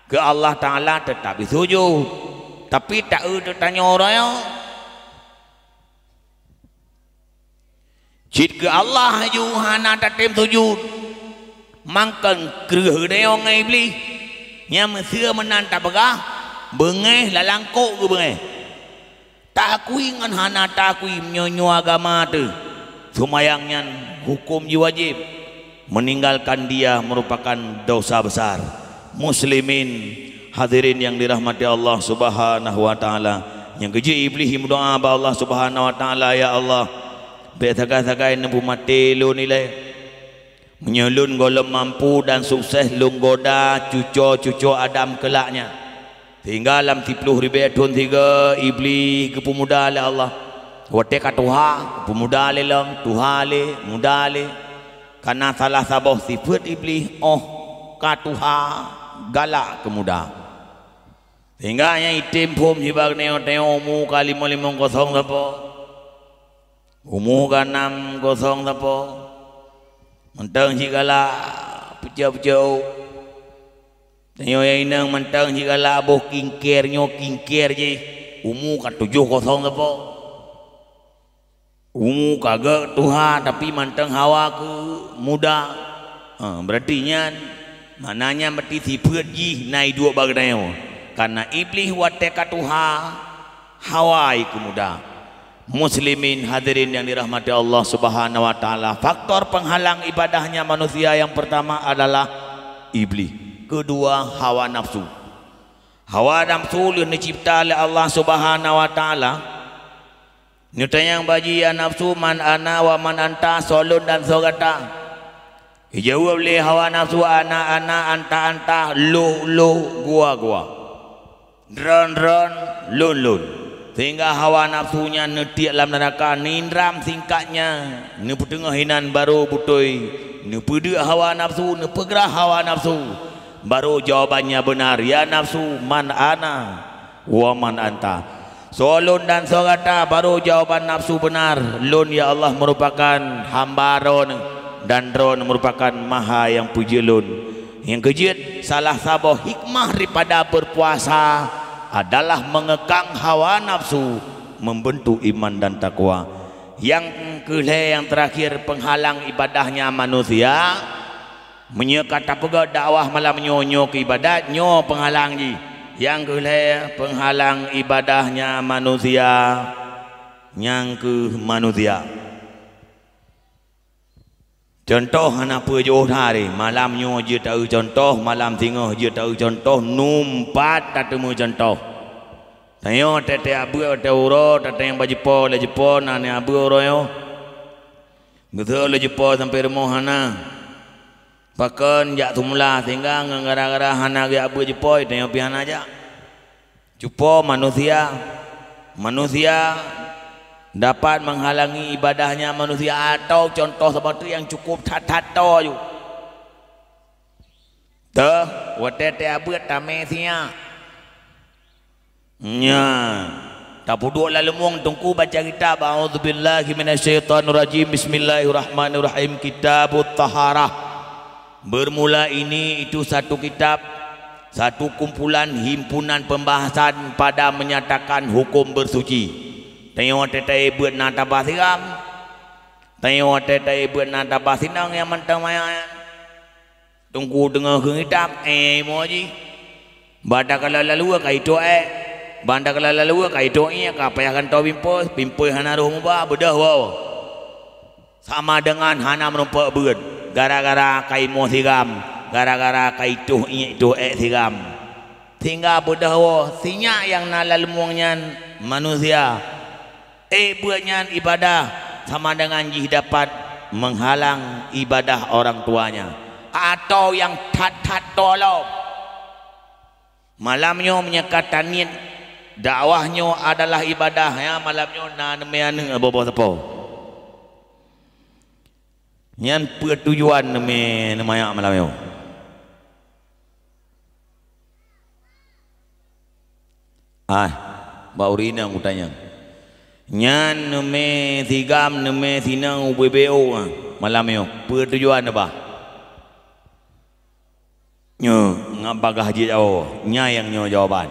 keu Allah Taala teutap jisujut. Tapi taeu teutanyoe uroe nyoe, cit keu Allah aju hana tatem sujut, mangkon kreueh geutanyoe ngon Iblih. Nyang meuseu meunan tapeugah, beungéh lalangkok geubeungéh. Taakui ngon hana taakui, meunyoe nyoe agama teuh, seumayang nyan huköm jih wajéb. Meninggalkan dia merupakan dosa besar. Muslimin, hadirin yang dirahmati Allah Subhanahu wa Taala, Nyang keujeuet Iblih meudoá bak Allah Subhanahu wa Taala, "Ya Allah, bék sagai-sagai neupeumaté lôn ilée. Meunyoe lôn gohlom mampu dan sukses lôn goda cuco-cuco Adam keulak nyan." Sehingga lam siplôh ribée thon sigoe Iblih geupeumuda lé Allah. Watée ka tuha, peumuda lé lom, tuha lé, muda lé. Kana salah saboh sifeuet Iblih, óh ka tuha, galak keu muda. Sehingga nyan item phom hiba geutanyoe-tanyoe umu ka limong-limong kosong sapo. Umu ka nam kosong sapo. Mantong cit galak peucok-peucok. Tanyoe nyang inong mantong cit galak boh kingker nyoe kingker jih. Umu ka tujoh kosong sapo. Umu ka geuh tuha, tapi mantong hawa keu muda. Ha, berarti nyan, makna nyan berarti sifeuet jih na iduek bak geutanyoe. Karena Iblih watée ka tuha, hawa keu muda. Muslimin hadirin yang dirahmati Allah Subhanahu wa Taala, faktor penghalang ibadahnya manusia yang pertama adalah Iblih. Kedua, hawa nafsu. Hawa nafsu lheueh neucipta lé Allah Subhanahu wa Taala. Neutanyong bak jih, "Ya nafsu, man ana wa man anta, soe lôn dan soe gata?" Geujaweueb lé hawa nafsu, "Ana, ana, anta, anta, lôn, lôn, gua, gua. Droen, droen, lôn, lôn." Sehingga hawa nafsu nyan neutiek lam neuraka, neundram singkat nyan, neupeuteungoh inan barô beutôi, neupeudeuk hawa nafsu, neupeugrah hawa nafsu. Barô jawabannya benar, "Ya nafsu, man ana wa man anta." Soe lôn dan soe gata, barô jawaban nafsu benar. Lôn, ya Allah, merupakan hamba Droeneuh, dan Droeneuh merupakan Maha nyang peujeuet lôn. Nyang keujeuet, salah saboh hikmah daripada berpuasa adalah mengekang hawa nafsu, membentuk iman dan takwa. Nyang keulhée, nyang terakhir, penghalang ibadahnya manusia. Meunyoe ka tapeugah dakwah malam nyoe, nyoe keu ibadat, nyoe penghalang jih. Nyang keulhée, penghalang ibadahnya manusia, nyang keuh manusia. Cuntoh hana peue jiôh that, malam nyoe jeuet taeu cuntoh, malam singoh jeuet taeu cuntoh, numpat tateumé cuntoh. Tanyoe teuh-teuh abeuet watée uroe, tateueng bak jipo, lé jipo na neuabeuet uroe nyoe. Geuseuôt lé jipo sampoe rumoh hana. Pakon jak seumula, sehingga ngon gara-gara hana geujak beuet jipo, tanyoe pih hana jak. Cupo manusia, manusia dapat menghalangi ibadahnya manusia, atau contoh saboh teuk nyang cukup that-that toe ju. Teuh, watée teuabeuet tamé sinyak. Nyan, tapeuduek lam leumueng teungku baca kitab, "A'udzubillahi minasyaitonirrajim. Bismillahirrahmanirrahim. Kitabut Taharah." Bermula ini itu satu kitab, satu kumpulan himpunan pembahasan pada menyatakan hukum bersuci. Tanyoe teuh-teuh beuet na tabah siram. Tanyoe teuh-teuh beuet na tabah sinong nyang mantong manyang. Teungku deungoe kheun kitab, eh, imo jih. Ban takalon lalue ka itôh ék. Ban takalon lalue ka itôh iék, ka payah gantoe pimpôi, pimpôi hana roh muba, beudôh woe. Sama dengan hana meurumpok beuet, gara-gara ka imo siram, gara-gara ka itôh iék, itôh ék siram. Sehingga beudôh woe, sinyak nyang na lam leumueng nyan manusia. Eh, beuet nyan ibadah sama dengan jih dapat menghalang ibadah orang tuanya atau nyang that-that toe lom. Malam nyoe meunyoe ka taniet dakwah nyoe adalah ibadah, ya, malam nyoe na neumé aneuëk boh-boh sapo. Nyan peue tujuan neumé neumanyak malam nyoe? Ah, bak ureuëng inong kutanyong. Nyan neumé sigam, neumé sinong ubé-bé ôk, ah, malam nyoe. Peue tujuan neuba? Nyoe, ngat bagaih jeuet awoe. Nyan nyang nyoe jawaban.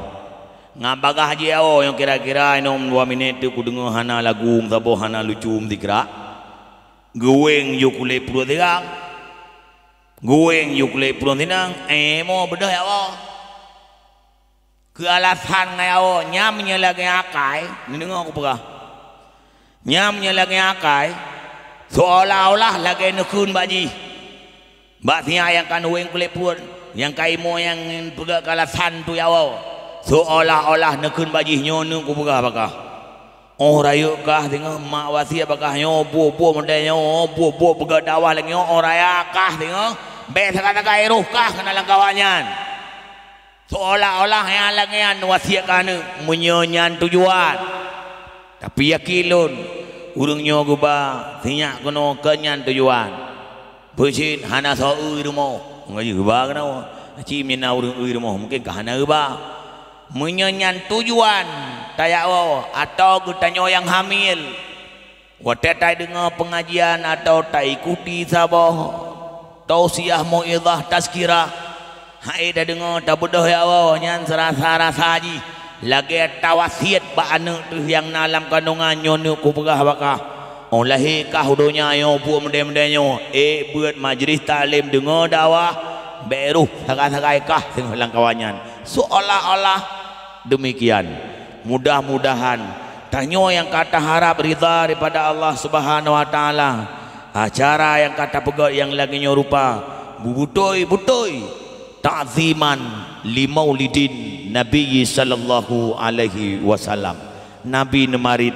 Ngat bagaih jeuet awoe nyoe kira-kira inong dua minét teuk kudeungoe hana lagu meusaboh, hana lucu meusikrak. Geuwéng ju kulét pruet sigam. Geuwéng ju kulét pruet sinong, eh, mo beudôh ya Allah. Keu alasan ngai awoe, nyan meunyoe lagée akai, neudeungoe kupeugah. Nyan meunyoe lagée akai, seolah-olah lagée neukheun bak jih. Bak sinyak nyang ka neuwéng kulét pruet, nyang ka imo nyang peugah keu alasan tu ya Allah. Seuolah-olah neukheun bak jih, "Nyoe neuk kupeugah bak kah." Óh rayeuk kah singoh, mak wasiet bak kah, "Nyoe buet-buet meudeh nyoe, buet-buet peugah dakwah lagée nyoe, óh raya kah singoh, bék sagai-sagai roh kah keunan lam kawan nyan." Seuolah-olah nyang lagée nyan wasiet keu aneuk, meunyoe nyan tujuan. Tapi yakin lôn, ureuëng nyoe geuba sinyak keunoe keu nyan tujuan. Beucit hana soe eu rumoh, ngon geuba keunoe. Aci mina ureuëng eu rumoh, mungkin ka hana geuba. Meunyoe nyan tujuan, tajak woe, atau geutanyoe nyang hamil. Watée tadeungoe peungajian atawa taikuti saboh tausiah, mauizah, tazkirah, hai tadeungoe tabeudôh ya Allah, nyan seurasa-rasa jih lagée tawasiet bak aneuk teuh nyang na lam kandongan, "Nyoe neuk kupeugah bak kah, óh lahé kah u donya nyoe buet meudeh-meudeh nyoe, ék beuet majlis taklim deungoe dakwah, bék roh sagai-sagai kah singoh lam kawan nyan." Seuolah-olah demikian. Mudah-mudahan tanyoe nyang ka taharab ridha daripada Allah Subhanahu wa Taala, acara nyang ka tapeugét nyang lagée nyoe rupa, beutôi-beutôi ta'ziman li maulidin Nabi sallallahu alaihi wasallam. Nabi neumarit,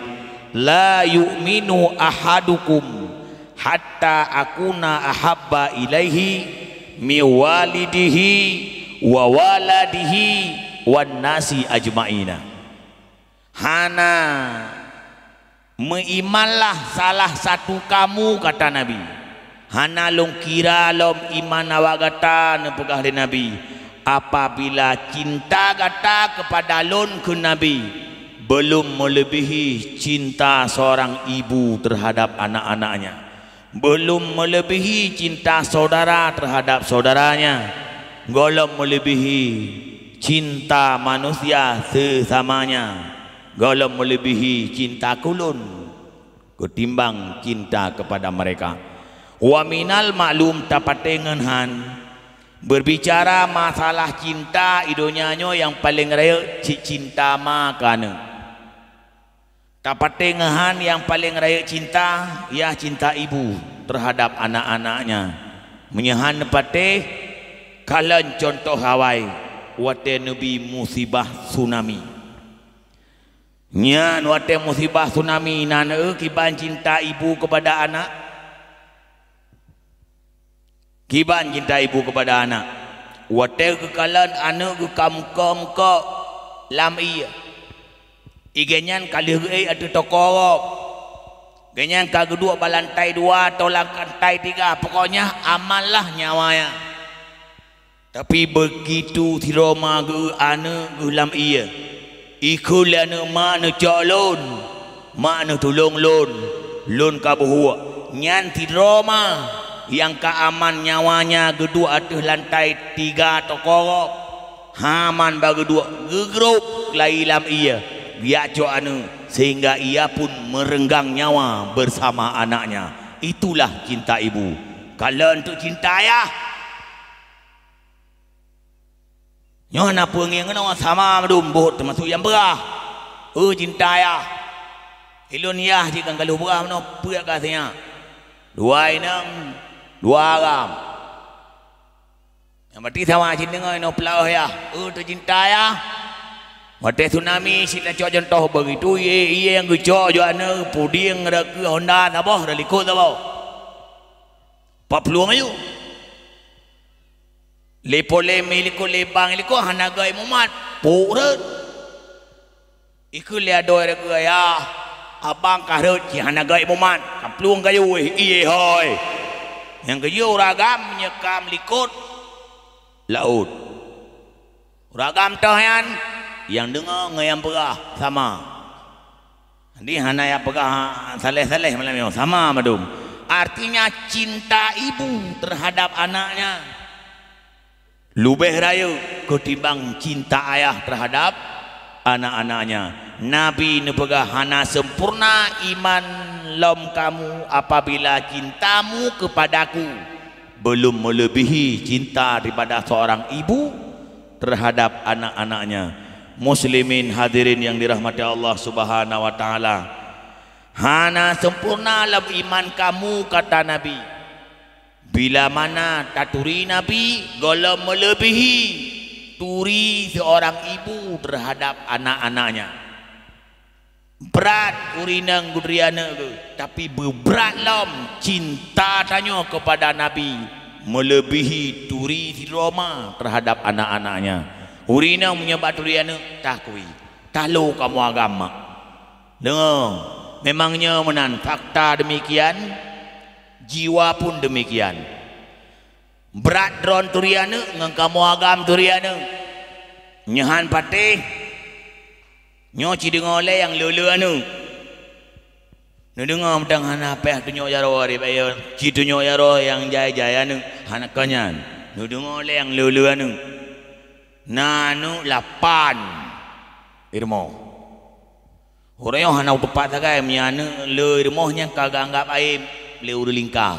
"La yu'minu ahadukum hatta akuna ahabba ilaihi min walidihi wa waladihi wan nasi ajma'ina." Hana meuimanlah salah satu kamu, kata Nabi. Hana lôn kira lom iman awak gata, neupeugah lé Nabi, apabila cinta gata kepada lôn, kheun Nabi, belum melebihi cinta seorang ibu terhadap anak-anaknya. Belum melebihi cinta saudara terhadap saudaranya, gohlom melebihi cinta manusia sesamanya, gohlom melebihi cinta keu lôn ketimbang cinta kepada mereka. Wa minal maklum, tapatéh ngon han, berbicara masalah cinta i donya nyoe nyang paleng rayeuk cit cinta ma keu aneuk. Tapatéh ngon han nyang paleng rayeuk cinta, yah cinta ibu terhadap anak-anaknya. Meunyoe han neupatéh, kalon cuntoh awai watée neubi musibah tsunami. Nyan watée musibah tsunami, na neueu kiban cinta ibu kepada anak? Kiban cinta ibu kepada anak. Watée geukalon aneuk geuka meuko-meuko lam ié, igé nyan ka lheueh geuék ateueh toko gob. Geuh nyan ka geuduek bak lantai dua atau lantai tiga, pokoknya amanlah nyawa nyan. Tapi begitu sidroe ma geu aneuk geuh lam ié, ikheun lé aneuk, "Mak neucok lôn, mak neutulông lôn, lôn ka beuhuek." Nyan sidroe ma nyang ka aman nyawa nyan geuduek ateueh lantai tiga toko gob. Hana aman bak geuduek, geugrôb lagi lam ié, geujak cok aneuk, sehingga ia pun meurenggang nyawa bersama anaknya. Itulah cinta ibu. Kalon teuk cinta ayah. Nyoe na peue ngieng keunoe sama meudum bot teumasok nyang beurah. Eu cinta ayah. Ilôn yah jih kan ka lheueh beurah meunoe peuet ka sinyak. Dua inong, dua agam. Nyang berarti sama cit deungoe inoe peulaoh yah. Eu teucinta ayah. Watée tsunami cit tacok cuntoh begitu, ié-ié nyang geucok jok aneuk puding rot keu honda saboh, rot likot saboh. Pat plueng ayue. Lé polé mi likot, lé bang likot, hana göt mumat, pok rot. Ikheun lé adoe ragu, "Ayah, abang ka rhot cit hana göt mumat, ka plueng kayue, ié hôi." Nyang keujeuet ureueng agam meunyeukam likot laôt. Ureueng agam toh nyan, nyang deungoe ngon nyang peugah sama. Jadi hana nyang peugah saléh-saléh malam nyoe, sama mandum. Artinya cinta ibu terhadap anaknya leubeh rayeuk ketimbang cinta ayah terhadap anak-anaknya. Nabi neupeugah, "Hana sempurna iman lom kamu apabila cintamu kepadaku belum melebihi cinta daripada seorang ibu terhadap anak-anaknya." Muslimin hadirin yang dirahmati Allah Subhanahu wa Taala, hana sempurna lom iman kamu, kata Nabi. Bila mana taturi Nabi, gohlom melebihi Turi seorang ibu terhadap anak-anaknya. Brat ureueng inong geuturi aneuëk geuh, tapi beubrat lom cinta tanyoe kepada Nabi melebihi turi sidroe ma terhadap anak-anaknya. Ureueng inong meunyoe bak turi aneuëk, tah kui, tah lo kamoe agam mak. Deungoe, memang nyoe meunan, fakta demikian, jiwa pun demikian. Brat droe turi aneuëk ngon kamoe agam turi aneuëk. Nyoe han patéh, nyoe ci deungoe lé nyang le-le aneuëk. Neudeungoe mantong hana paih tunyok jaroe, ci tunyok jaroe nyang jai-jai aneuëk, hana kon nyan. Neudeungoe lé nyang le-le aneuëk. Na aneuëk lapan i rumoh. Ureuëng nyoe hana teupeu sagai meunyoe aneuëk le i rumoh nyang ka geuanggab aéb lé ureuëng lingka.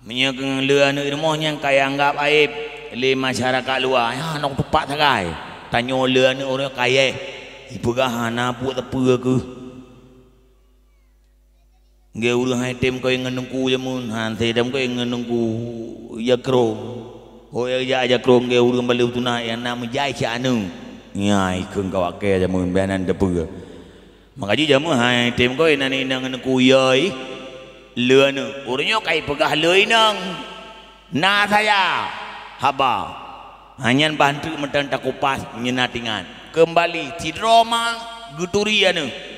Meunyoe le aneuëk i rumoh nyang ka geuanggab aéb lé masyarakat luwa, nyan hana teupeu sagai. Tanyoe le aneuëk ureuëng nyoe kayèe, ipeugah hana buet sapeue keuh. Geu ureuëng hai tem koi ngon teungku jameun, han tem koi ngon teungku jakrong. Ho jak jakrong geu ureuëng baleue tuna nyang na meujai cit aneuëk. Nyan ikheun kawak kèe jameun bianan teupeu. Maka jih jameun hai tem koi nan inong ngon teungku yai le aneuëk. Ureuëng nyoe kai peugah le inong. Na saya haba. Hanyan bah teuk meuteun takupas nyeuna tingat. Keumbali sidroe ma geuturi aneuëk.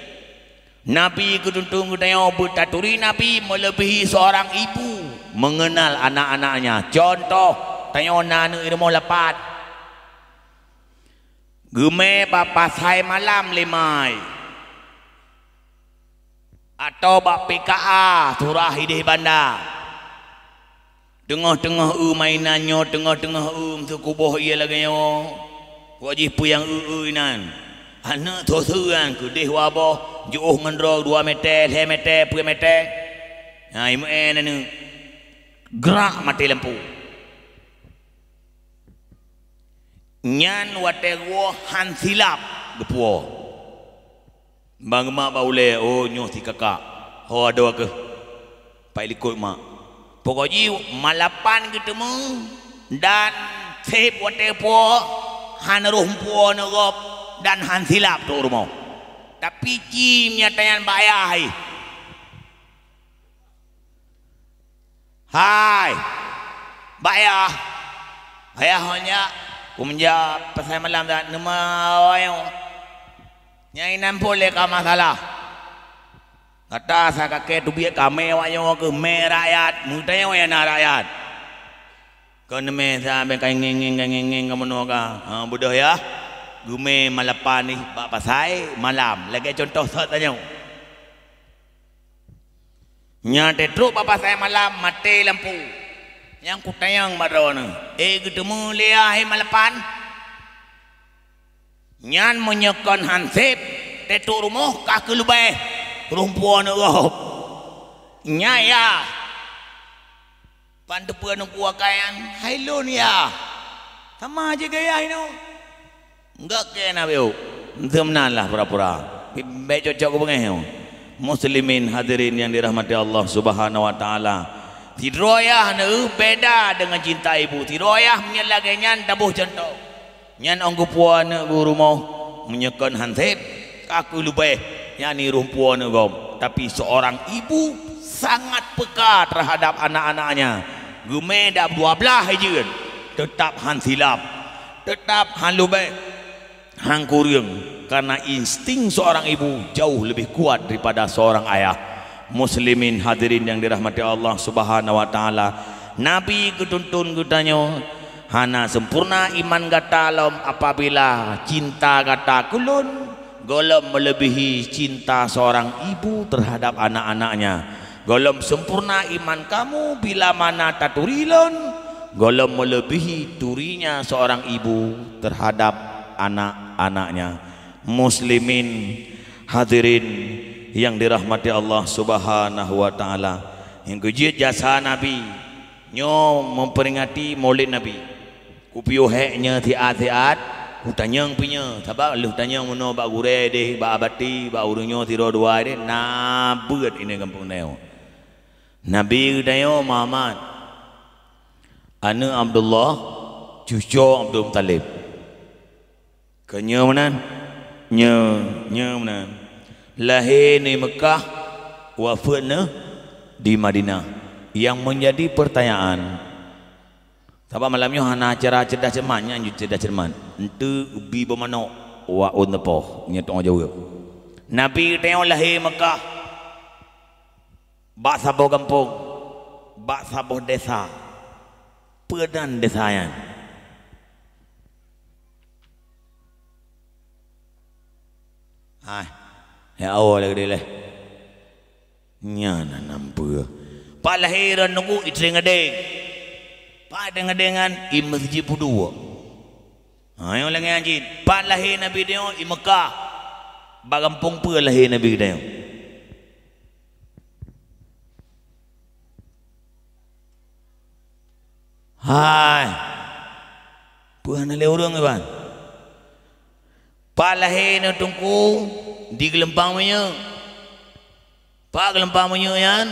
Nabi geutuntung geutanyoe beutaturi Nabi meuleubèhi seorang ibu mengenal anak-anaknya. Contoh, tanyoe na aneuëk i rumoh lapan. Geumè bak pasai malam lé mai. Atau bak P K A surah idéh banda. Teungoh-teungoh eu mainan nyoe, teungoh-teungoh eu meusukuboh ié lagèe nyoe. Wajih peue nyang eu-eu inan. Aneuëk soe-soe nyan keudéh waboh, jiôh ngon droe dua mètè, lhèe mètè, peuet mètè. Nyan imeu'èn aneuëk. Grak maté lampu. Nyan watèe geuwoe han silap geupuwoe. Bang mak bak ulèe, oh nyoe si kakak. Ho adoe keuh. Pai likot mak. Pokok jih malapan geuteumé dan sép watèe puwoe han roh meupuwoe neuh gob dan han silap trok rumoh. Tapi ci meunyo tanyan bak ayah jih. Hai, bak ayah. Ayah nyak, kumeujak pasai malam dak neuma awai nyoe. Nyang inan phôn lé ka masalah. Gata sa kakée teubiet kamé awak nyoe keuh mé rakyat, meutanyoe nyang na rakyat. Kon mé sa bèk ka ngéng-ngéng, ka ngéng-ngéng ka meunoe ka. Ha, beudôh yah. Geumé malapan ih bak pasai malam. Lagée cuntoh sot tanyoe. Nyan teutrok bak pasai malam, maté lampu. Nyang kutanyong bak droeneuh, "Eh, geuteumé lé yah malapan?" Nyan meunyoe kon han sép, teutrok rumoh ka keuleubeh, rumpue neugob. Nyan yah. Pan teupeue nungku akai nyan, "Hai lôn yah." Sama jih gaya inoe. Enggak kena beu. Meunan lah pura-pura. Bèk cocok keu beungéh. Muslimin hadirin yang dirahmati Allah Subhanahu wa taala. Sidroe yah neuh beda dengan cinta ibu. Sidroe yah meunyoe lagée nyan taboh cuntoh. Nyan ong geupuwoe aneuk geuh rumoh, meunyoe kon han sép, ka keuleubeh, yakni rumpue neugob. Tapi seorang ibu sangat peka terhadap anak-anaknya. Geumé dak dua blaih jeuet, teutap han silap, teutap han leubeh, han kureueng, karena insting seorang ibu jauh lebih kuat daripada seorang ayah. Muslimin hadirin yang dirahmati Allah Subhanahu wa taala, Nabi geutuntun geutanyoe, "Hana sempurna iman gata lom apabila cinta gata keu lôn gohlom meuleubèhi cinta seorang ibu terhadap anak-anaknya. Gohlom sempurna iman kamu bila mana taturi lôn gohlom meuleubèhi turinya seorang ibu terhadap anak-anaknya." Muslimin hadirin yang dirahmati Allah Subhanahu wa taala. Nyang keujeuet jasa Nabi nyoe memperingati Maulid Nabi. Kupiôh hék nyoe siat-siat, kutanyong pih nyoe, sabab lheueh tanyong meunoe bak gurée deh, bak abati, bak ureueng nyoe sidroe dua deh, na beuet inong gampông nyoe. Nabi geutanyoe Muhammad, aneuk Abdullah, cuco Abdul Muthalib. Keu nyoe meunan, nyoe, nyoe meunan. Lahé neuh Meukah, wafeuet neuh di Madinah. Nyang meunjadi peurtanyaan, sabab malam nyoe hana acara cerdas cermat, nyan jeuet cerdas cermat. Enteuk bi boh manok wak ôn teupoh, nyoe teungoh jaweueb. Nabi geutanyoe lahé Meukah, bak saboh gampông, bak saboh desa. Peue nan desa nyan? Hai, ya Allah, lagée leh. Nyan na nam peue. Pat lahé droeneuh Teungku, i Trienggadeng. Pat Trienggadeng nyan, i Meuseujid Peuduek. Ha, nyang lagée nyan cit. Pat lahé Nabi tanyoe, i Meukah. Bak gampông peue lahé Nabi tanyoe? Hai. Peue hana lé ureuëng iban? Pat lahé neuh Teungku, di Geulumpang Minyeuk. Pat Geulumpang Minyeuk nyan,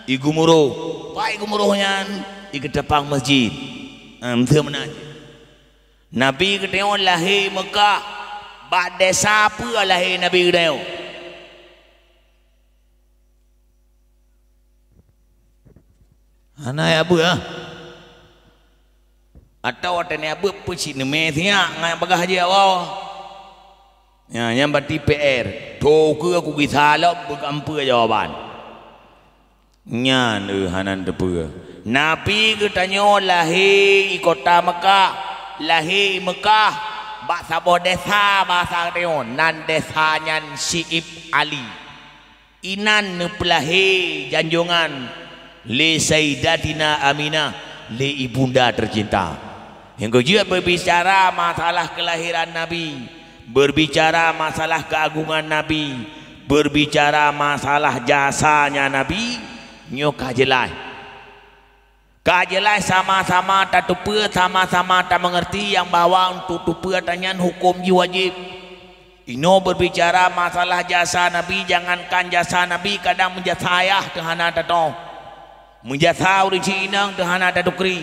i Geumuroh. Pat i Geumuroh nyan, i Keutapang Meuseujid. Em, meunan. Nabi geutanyoe lahé Meukah, bak desa peue lahé Nabi geutanyoe? Hana jak beuet, ah. Atawa watée neujak beuet peucit neumé siyak ngon bagah jih awai. Nyan, nyan berarti P R. Toh keu aku gisa lom beukampeue jawaban. Nyan, eh, hana teupeue. Nabi geutanyoe lahé i kota Meukah, lahé i Meukah, bak saboh desa basa geutanyoe, nan desa nyan Syi'ib Ali. Inan neupeulahé janjongan lé Sayyidatina Aminah, lé ibunda tercinta. Nyang keujeuet berbicara masalah kelahiran Nabi, berbicara masalah keagungan Nabi, berbicara masalah jasanya Nabi, nyoe ka jeulaih. Ka jeulaih sama-sama tateupeue, sama-sama tameungeurti nyang bahwa untuk teupeue ata nyan huköm jih wajéb. Inoe berbicara masalah jasa Nabi, jangankan jasa Nabi, kadang meujasa ayah teuh hana tatoh. Meujasa ureuëng cit inong teuh hana tatukri.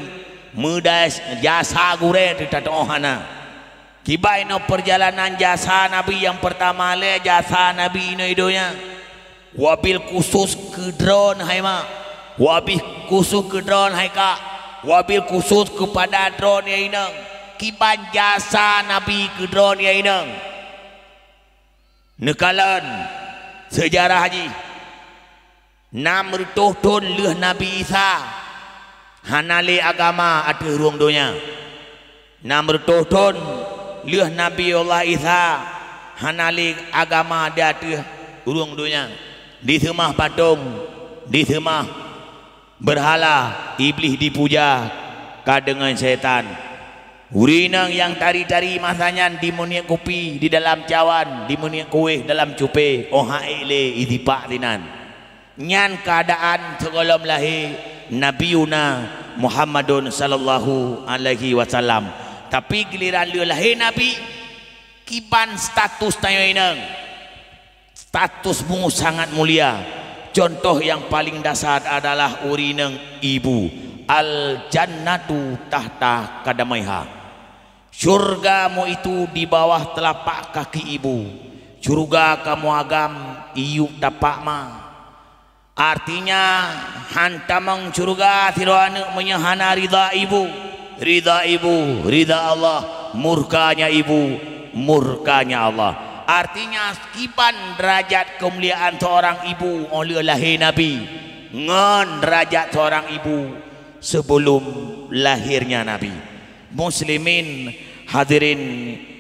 Meudai jasa gurée teuh tatoh hana. Kiban inoe peurjalanan jasa Nabi nyang peurtama lé jasa Nabi inoe i donya. Wabil khusos keu droeneuh hai mak, wabil khusos keu droeneuh hai kak, wabil khusos keupada droeneuh inong. Kiban jasa Nabi keu droeneuh inong. Neukalon seujarah jih. Nam reutôh thon lheueh Nabi Isa hana lé agama ateueh rueng donya. Nam reutôh thon lheueh Nabi Allah Isa hana lé agama di ateueh rueng donya. Diseumah patong, diseumah beurhala, Iblih dipuja ka deungon syaitan. Ureuëng inong nyang tari-tari masa nyan dimeuniek kupi di dalam cawan, dimeuniek kueh dalam cupée, óh han ék lé isipak sinan. Nyan keuadaan sigohlom lahé Nabiyuna Muhammadun sallallahu alaihi wasallam. Tapi giliran lheueh lahé Nabi, kiban status tanyoe inong. Statusmu sangat mulia. Contoh nyang paleng dasar adalah ureuëng inong ibu. Al-jannatu tahta qadamaiha. Syurgamu itu di bawah telapak kaki ibu. Syurga kamoe agam iyup tapak ma. Artinya, han tamong syurga sidroe aneuëk meunyoe hana ridha ibu. Ridha ibu, ridha Allah, murkanya ibu, murkanya Allah. Artinya, kiban derajat keumuliaan seorang ibu óh lheueh lahé Nabi ngon derajat seorang ibu sebelum lahirnya Nabi. Muslimin, hadirin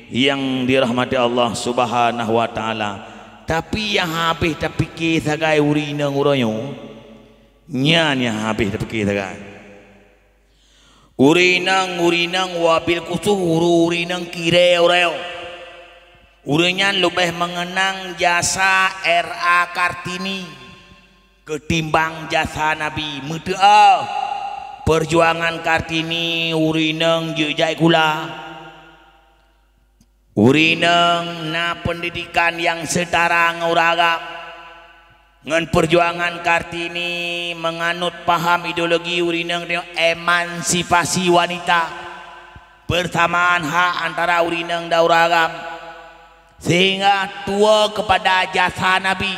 yang dirahmati Allah Subhanahu wa Taala. Tapi nyang habéh tapike sagai ureuëng inong uroe nyoe, nyan nyang habéh tapike sagai. Ureuëng inong, ureuëng inong wabil khusos ureuëng inong kirée uroe nyoe. Ureuëng nyan leubeh meungeunang jasa R A Kartini keutimbang jasa Nabi. Meuteuoh, peujuangan Kartini ureuëng inong jeuet jai kula. Ureuëng inong na peundidikan nyang seutara ngon ureuëng agam. Ngon peujuangan Kartini meunganut paham ideologi ureuëng inong emansipasi wanita. Peursamaan hak antara ureuëng inong dan ureuëng agam, seuhingga tuwoe keupada jasa Nabi,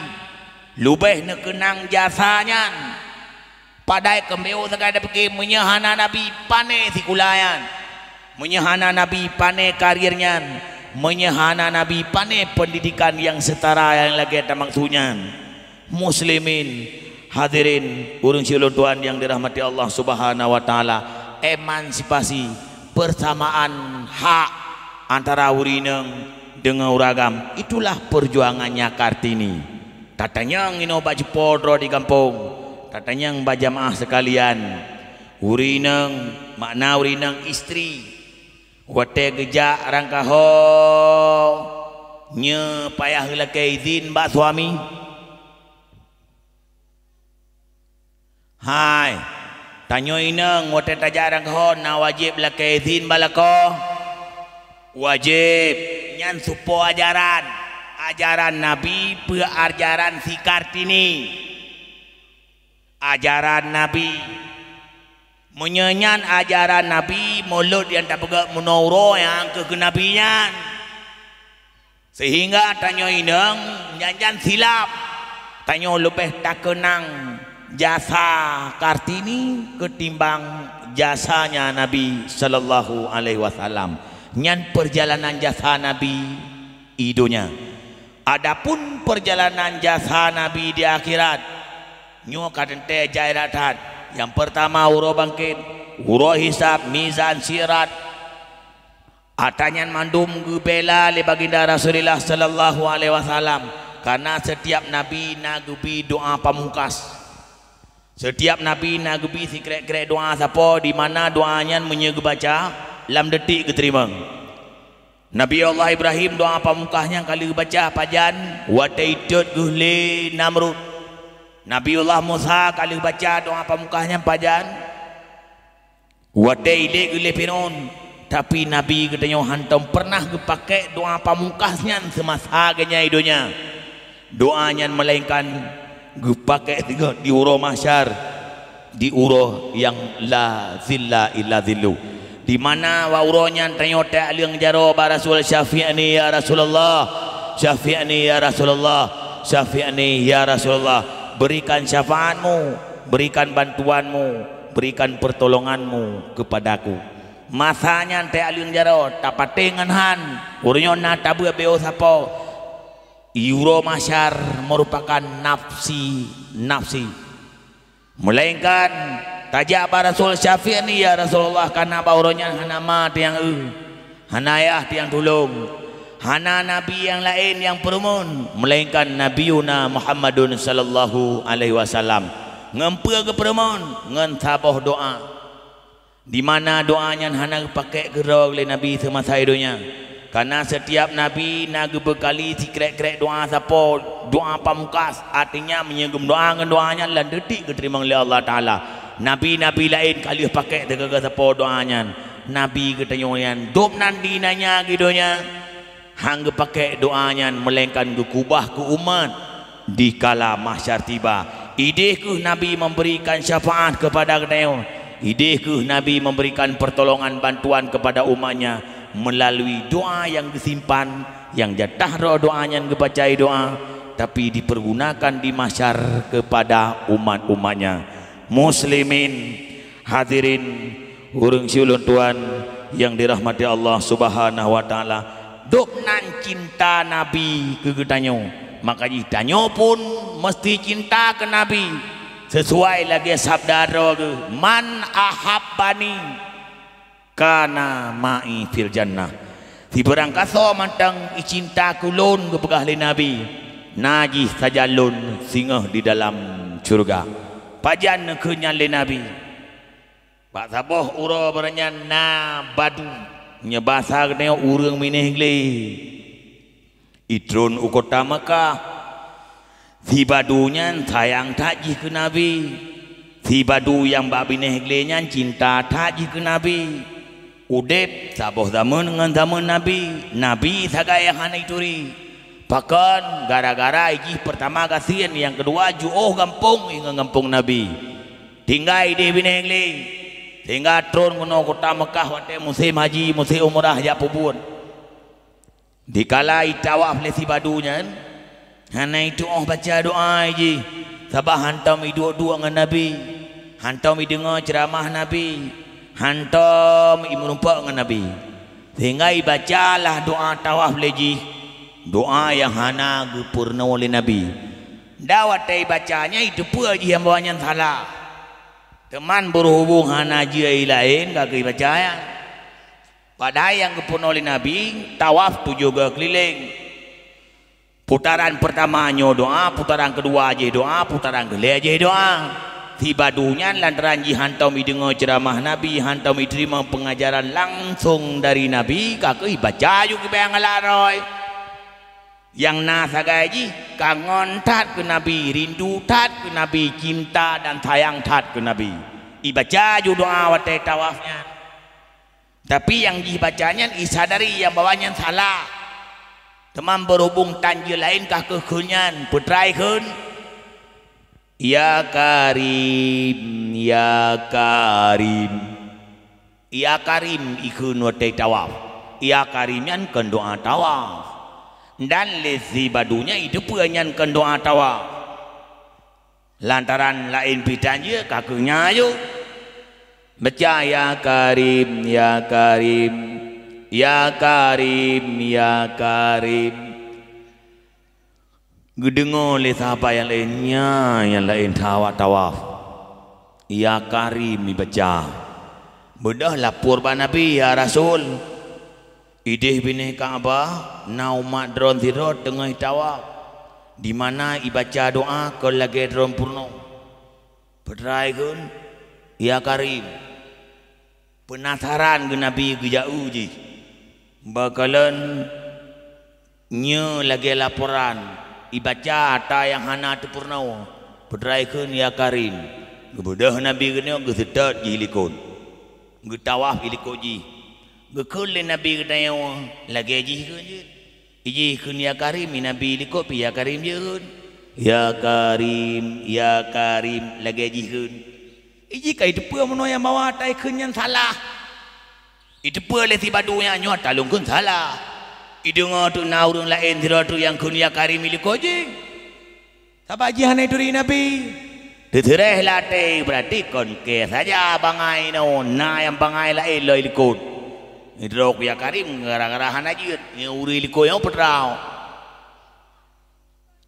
leubeh neukeunang jasa nyan. Padahai keumbeo sagai tapike, meunyoe hana Nabi, pane sikula nyan? Meunyoe hana Nabi, pane karier nyan? Meunyoe hana Nabi, pane peundidikan nyang seutara nyang lagée tamaksud nyan? Muslimin, hadirin, ureuëng siulôn tuan nyang dirahmati Allah Subhanahu wa Taala, emansipasi, peursamaan hak antara ureuëng inong deungon ureuëng agam, itulah peurjuangannya Kartini. Tatanyong inoe bak cupo droe di gampông, tatanyong bak jamaah seukalian, ureuëng inong, makna ureuëng inong istri, watée geujak rangkaho, nyoe payah lakée izin bak suami? Hai, tanyoe inong watée tajak rangkaho na wajéb lakée izin bak lakoe? Wajéb. Nyan soe po ajaran? Ajaran Nabi peue ajaran si Kartini? Ajaran Nabi. Meunyoe nyan ajaran Nabi, mulod nyang tapeugét meunoe uroe nyang keu, keu Nabi nyan. Seuhingga tanyoe inong nyan, nyan silap. Tanyoe leubeh takeunang jasa Kartini keutimbang jasanya Nabi sallallahu alaihi wasallam. Nyan peurjalanan jasa Nabi i donya. Adapun peurjalanan jasa Nabi di akhirat, nyoe ka teuntée jai that-that. Nyang peurtama uroe bangkét, uroe hisab, mizan, sirat. Atra nyan mandum geubela lé Baginda Rasulullah sallallahu alaihi wasallam, kareuna setiap nabi na geubi doa pamungkas. Setiap nabi na geubi sikrek-krek doa sapo, di mana doa nyan meunyoe geubaca, lam detik geuteurimong. Nabi Allah Ibrahim doa pamungkas nyan ka lheueh geubaca pajan watée itot geuh lé Namrud. Nabi Allah Musa ka lheueh baca doa pamungkas nyan pajan watée ilé geuh lé Firaun, tapi Nabi geutanyoe hántom peureunah geupakék doa pamungkas nyan seumasa geunyang i donya. Doa nyan meulainkan geupakék sigoe di uroe mahsyar, di uroe nyang la zilla illa zillu. Di mana bak uroe nyan tanyoe takaleueng jaroe bak Rasul, "Syafi'ni ya Rasulullah, syafi'ni ya Rasulullah, syafi'ni ya Rasulullah." Berikan syafaatmu, berikan bantuanmu, berikan pertolonganmu kepadaku. Masa nyan takaleueng jaroe, tapatéh ngon han, uroe nyoe na tabeuet beu sapo. Uroe mahsyar meurupakan nafsi-nafsi. Meulainkan tajak bak Rasul, "Syafi'ni ya Rasulullah," kareuna bak uroe nyan hana ma teuh nyang eu, hana yah teuh nyang tulông, hana nabi nyang laén nyang peureumeun, meulainkan Nabiyuna Muhammadun sallallahu alaihi wasallam. Ngon peue geupeureumeun? Ngon saboh doa. Di mana doa nyan hana geupakék keudroe lé Nabi seumasa i donya. Kareuna setiap Nabi na geubeukali sikrek-krek doa sapo, doa pamungkas, artinya meunyoe geumeudoa ngon doa nyan lam detik geuteurimong lé Allah Taala. Nabi-nabi laén ka lheueh pakék teuka sapo doa nyan. Nabi geutanyoe nyan dub nan di nanya geuh donya. Hán geupakék doa nyan, meulainkan geukubah keu umat dikala mahsyar tiba. Idéh kheueh Nabi memberikan syafaat kepada geutanyoe. Idéh kheueh Nabi memberikan pertolongan bantuan kepada umatnya melalui doa nyang geusimpan, nyang jatah roh doa nyan geubaca i doa, tapi dipergunakan di mahsyar kepada umat-umatnya. Muslimin, hadirin, ureuëng siulôn tuan nyang dirahmati Allah Subhanahu wa Taala, dub nan cinta Nabi keu geutanyoe. Maka jih tanyoe pun meusti cinta keu Nabi, sisuai lagée sabda droe geuh, "Man ahabbani kana ma'i fil jannah." Sibarang kasoe mantong icinta keu lôn, geupeugah lé Nabi, na jih sajan lôn singoh di dalam syeuruga. Pajan neukheun nyan lé Nabi? Bak saboh uroe barang nyan na badu, nyoe basa geutanyoe ureuëng binéh glé. Itron u kota Makkah, si badu nyan sayang that jih keu Nabi. Si badu nyang bak binéh glé nyan cinta that jih keu Nabi. Udeb saboh zameun ngon zameun Nabi, Nabi sagai nyang hana ituri. Pakon? Gara-gara jih peurtama gasien, nyang keudua jiôh gampông ngon gampông Nabi. Tinggai ideh binéh glé. Sehingga tron keunoe kota Meukah watée musém haji, musém umrah jak peubuet. Dikala itawaf lé si badu nyan, hana itu'oh baca doa jih, sabab hantom iduek-duek ngon Nabi, hantom ideungoe ceuramah Nabi, hantom imeurumpok ngon Nabi. Sehingga ibacalah doa tawaf lé jih, doa nyang hana geupeurunoe lé Nabi. Dan watée ibaca nyan iteupeue jih nyang bahwa nyan salah. Teuma beureubông hana jeuet laén ka geubaca nyan. Padahai nyang geupeurunoe lé Nabi, tawaf tujoh goe keulileng. Putaran peurtama nyoe doa, putaran keudua jih doa, putaran keulhèe jih doa. Si badu nyan lantaran jih hantom ideungoe ceuramah Nabi, hantom iteurimong peungajaran langsong dari Nabi, ka geubaca ju keubiang alat roh. Nyang na sagai jih kangon that keu Nabi, rindu that keu Nabi, cinta dan sayang that keu Nabi. Ibaca ju doa watée tawaf nyan. Tapi nyang jih baca nyan isadari nyang bahwa nyan salah. Teuma beureubông tan jeuet laén ka keuh kheun nyan, peutrai kheun, "Ya Karim, ya Karim." "Ya Karim" ikheun watée tawaf. "Ya Karim" nyan kon doa tawaf. Dan lé si badu nyan iteupeue nyan kon doa tawaf. Lantaran laén pih tan jeuet ka keuh nyan ju. Baca, "Ya Karim, ya Karim, ya Karim, ya Karim." Geudeungoe lé sahabat nyang laén nyan, nyang laén tawaf-tawaf. "Ya Karim" ibaca. Beudôh lapor bak Nabi, "Ya Rasul, ideh binéh Ka'bah na umat droe sidroe teungoh tawaf, di mana ibaca doa kon lagée droe peurunoe." Peutrai kheun, "Ya Karim." Peunasaran geunabi geujak u jih. Beukalon nyoe lagée laporan, ibaca ata nyang hana teupeurunoe, peutrai kheun, "Ya Karim." Geubeudôh Nabi geutanyoe geuseutôt jih likot. Geutawaf ilikot jih. Geukheun lé Nabi geutanyoe, lagée jih kheun jeuet. Ijih kheun, "Ya Karim", i Nabi likot pih "Ya Karim" jeuet kheun. "Ya Karim, ya Karim", lagée jih kheun. Ijih ka iteupeue meunoe nyang bahwa ata ikheun nyan salah. Iteupeue lé si badu nyan nyoe ata lôn kheun salah. Ideungoe teuk na ureuëng laén sidroe teuk nyang kheun "Ya Karim" ilikot jih. Sabab jih hana ituri Nabi. Teuseureh lam até, beurati kon kée saja bangai nyoe, na nyang bangai laén lom ilikot. Idroe keu "Ya Karim" gara-gara hana jeuet, ngon ureuëng ilikot nyang peutrau.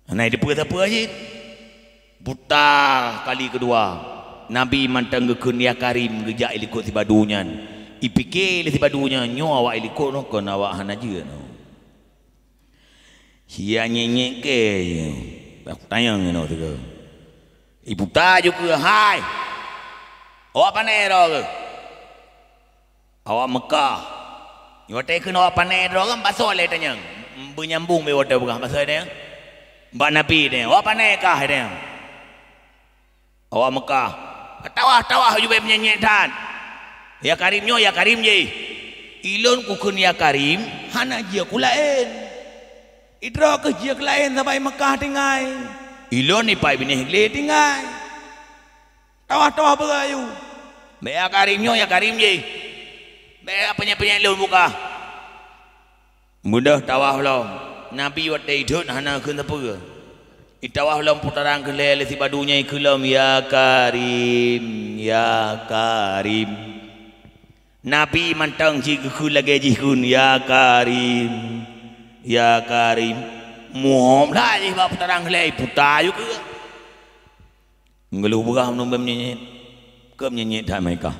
Hana iteupeue sapeue cit. Buta kali keudua, Nabi mantong geukheun "Ya Karim" geujak ilikot si badu nyan. Ipike lé si badu nyan, nyoe awak ilikot nyoe kon awak hana jeuet nyoe. Sia nyét-nyét kée, tanyong inoe sigoe. Ibuta ju keu, "Hai! Awak pane droe keuh?" "Awak Meukah." Watée kheun "Awak pane droe keuh", basoe lé tanyong. Beunyambong bak watée peugah basoe tanyong. Bak Nabi tanyong, "Awak pane kah?" tanyong. "Awak Meukah." "Tawah-tawah ju bak meunyenyet that. 'Ya Karim' nyoe 'Ya Karim' jih. Ilôn kukheun 'Ya Karim', hana jeuet keu laén. Idroe keuh jeuet keu laén sabai Meukah tinggai. Ilôn ipai binéh glé tinggai. Tawah-tawah beugayu. Bak 'Ya Karim' nyoe 'Ya Karim' jih. Bak peunyét-peunyét lôn buka.'" Beudôh tawah lom. Nabi watée idhôt hana kheun sapeue. Itawah lom putaran keulhèe lé si badu nyan ikheun lom, "Ya Karim, ya Karim." Nabi mantong cit geukheun lagée jih kheun, "Ya Karim, ya Karim." Muhom that jih bak putaran keulhèe, iputa ju keu. Geuleuh beurah meunyoe bak meunyenyet, keu meunyenyet that meunikah.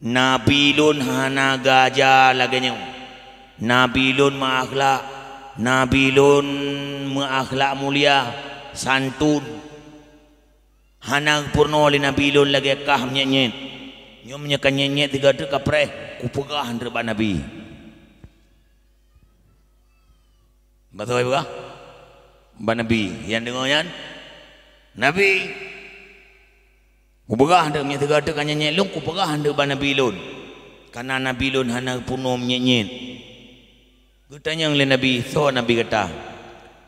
Nabi lôn hana geuaja lagée nyoe. Nabi lôn meuakhlak, Nabi lôn meuakhlak mulia, santun. Hana geupeurunoe lé Nabi lôn lagée kah meunyenyet. Nyoe meunyoe ka nyenyet sigoe teuk ka preh, kupeugah anteuk bak Nabi. Basoe peugah bak Nabi, nyang deungoe nyan, "Nabi, kupeugah anteuk meunyoe sigoe teuk ka nyenyet lôn, kupeugah anteuk bak Nabi lôn, kareuna Nabi lôn hana geupeurunoe meunyenyet." Geutanyong lé Nabi, "Soe Nabi gata?"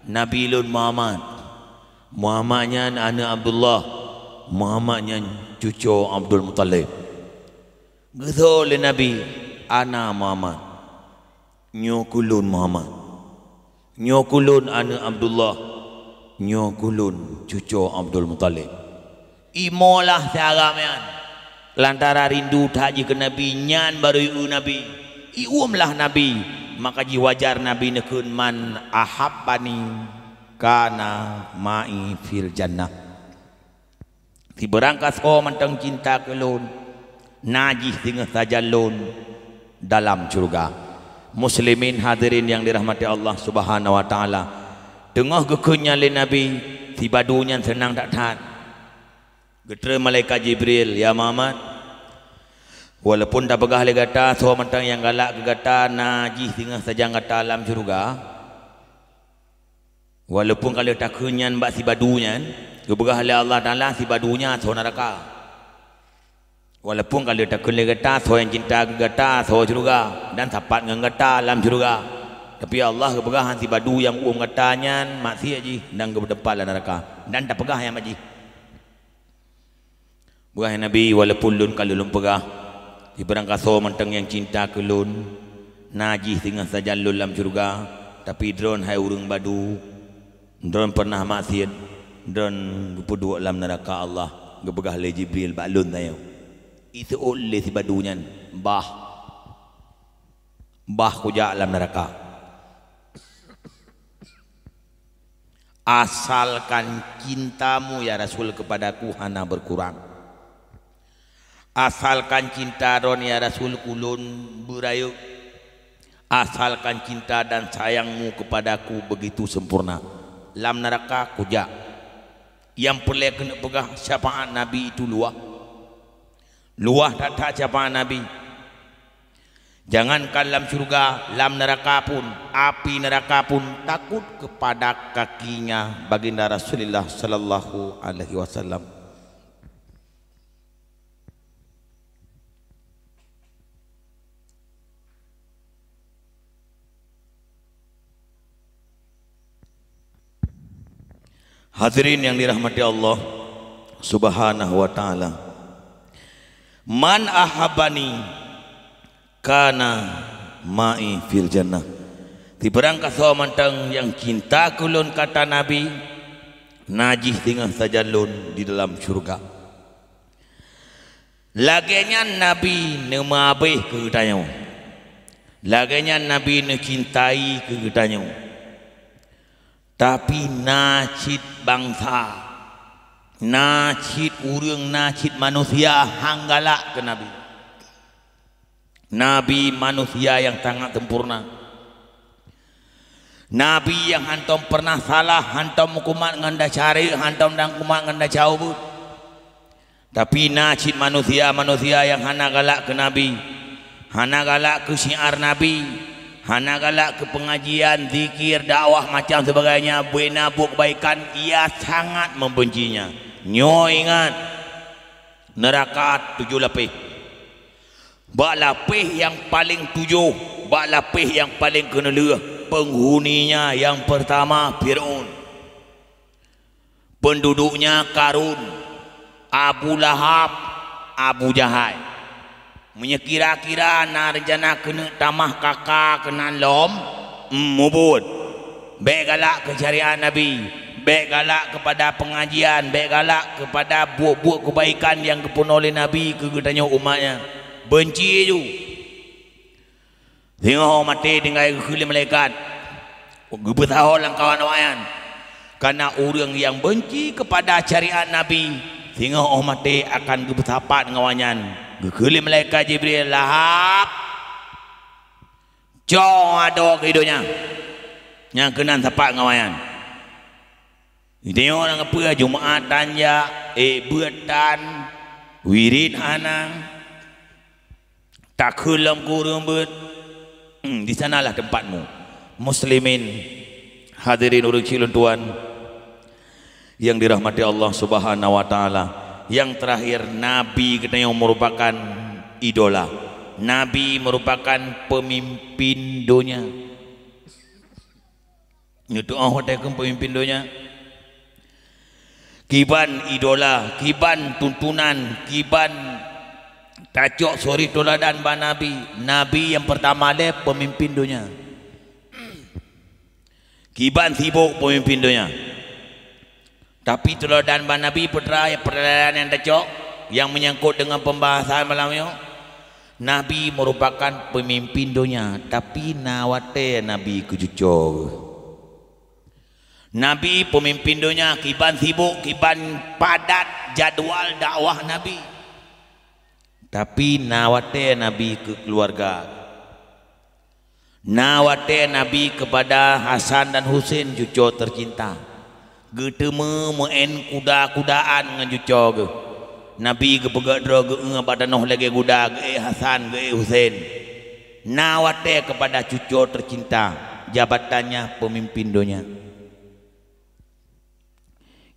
"Nabi lôn Muhammad." "Muhammad nyan aneuëk Abdullah, Muhammad nyan cucoe Abdul Muthalib." Geutho lé Nabi, "Ana Muhammad." "Nyoe kulôn Muhammad." "Nyoe kulôn aneuëk Abdullah." "Nyoe kulôn cucoe Abdul Muthalib." Imoe lah si Arab nyan. Lantaran rindu that jih keu Nabi, nyan barô ieu Nabi. Iuem lah Nabi, maka jih wajar Nabi neukheun, "Man ahabbani kana ma'i fil jannah." Sibarang gasoe mantong cinta keu lôn, na jih singoh sajan lôn dalam syeuruga. Muslimin hadirin yang dirahmati Allah Subhanahu wa Taala, teungoh geukheun nyan lé Nabi, si badu nyan seunang that-that. Geutreun malaikat Jibril, "Ya Muhammad, walaupun tapeugah lé gata soe mantong nyang galak keu gata, na jih singoh sajan gata lam syeuruga." Walaupun ka lheueh takheun nyan bak si badu nyan, geupeugah lé Allah Taala si badu nyan asoe neuraka. Walaupun ka lheueh takheun lé gata soe nyang cinta keu gata asoe syeuruga dan sapat ngon gata lam syeuruga, tapi Allah geupeugah si badu nyang uem gata nyan maksiet jih dan geupeuteumpat lam neuraka, dan tapeugah nyang bak jih. Peugah Nabi, "Walaupun lôn ka lôn peugah, sibarang gasoe mantong nyang cinta keu lôn, na jih singoh sajan lôn lam syeuruga, tapi droen hai ureuëng badu, droen peureunah maksiet, droen geupeuduek lam neuraka Allah," geupeugah lé Jibril bak lôn tanyoe. Iseuôt lé si badu nyan, "Bah, bah kujak lam neuraka." Asalkan cintamu, ya Rasul, kepadaku hana berkurang. Asalkan cinta droen, ya Rasul, keu lôn beurayeuk. Asalkan cinta dan sayangmu kepadaku begitu sempurna. Lam neuraka kujak. Nyang peureulée keuneuk peugah, syafaat Nabi itu luwah. Luwah that-that syafaat Nabi. Jangankan lam syeuruga, lam neuraka pun, api neuraka pun takut kepada kakinya Baginda Rasulullah sallallahu alaihi wasallam. Hadirin yang dirahmati Allah Subhanahu wa Ta'ala, "Man ahabbani kana ma'i fil jannah." Sibarang gasoe mantong nyang cinta keu lôn, kata Nabi, na jih singoh sajan lôn di dalam syeuruga. Lagée nyan Nabi neumeuabéh keu geutanyoe. Lagée nyan Nabi neucintai keu geutanyoe. Tapi na cit bansa, na cit ureuëng, na cit manusia han galak keu Nabi. Nabi manusia nyang sangat sempurna. Nabi nyang hántom peureunah salah, hántom meukumat ngon desya rayeuk, hántom dan kumat ngon desya ubeut. Tapi na cit manusia-manusia nyang hana galak keu Nabi, hana galak keu syiar Nabi, hana galak keu peungajian, zikir, dakwah, macam sebagainya, beu na buet keubaikan, ia sangat membencinya. Nyoe ingat, neuraka tujoh lapéh. Bak lapéh nyang paleng tujoh, bak lapéh nyang paleng keuneulheueh, peunghuninya nyang peurtama Fir'aun, peunduduknya Karun, Abu Lahab, Abu Jahal. Meunyoe kira-kira na reuncana keuneuk tamah kaka keunan lom, mubuet. Bék galak keu syariat Nabi, bék galak keupada peungajian, bék galak keupada buet-buet keubaikan nyang geupeurunoe lé Nabi keu geutanyoe umat nyan. Beunci ju. Singoh maté tinggai geukheun lé malaikat, geupeusaho lam kawan awaknyan. Kareuna ureuëng nyang beunci keupada syariat Nabi, singoh óh maté akan geupeusapat ngon awaknyan. Geukheun lé malaikat Jibril, "Lahab, cok adoe keu donya." Nyang keunan sapat ngon awaknyan. Geutanyoe nyang peue, Jumaat tan jak, ék beuet tan, wirit hana, takheun lom keu ureuëng beuet. Hmm, di sanalah tempatmu. Muslimin, hadirin ureuëng chik lôn tuan yang dirahmati Allah Subhanahu wa Ta'ala. Yang terakhir, Nabi geutanyoe merupakan idola. Nabi merupakan pemimpin donya. Nyoe tuoh watée keu peumimpin donya. Kiban idola, kiban tuntunan, kiban tacok suri teuladan bak Nabi. Nabi nyang peurtama lé peumimpén donya. Kiban sibok peumimpén donya. Tapi teuladan bak Nabi peue teuma nyang peurtanyaan nyang tacok nyang meunyangkot deungon peumbahasan malam nyoe. Nabi meurupakan peumimpén donya, tapi na watée Nabi keu cucoe. Nabi peumimpén donya kiban sibok, kiban padat jadwal dakwah Nabi. Tapi na watée Nabi keu keuluwarga. Na watée Nabi keupada Hasan dan Husein cucoe teucinta. Geuteumé meu'én kuda-kudaan ngon cucoe geuh. Nabi geupeugét droe geu'eu bak tanoh lagée guda, geuék Hasan, geuék Husein. Na watée keupada cucoe teucinta, jabatan nyan peumimpén donya.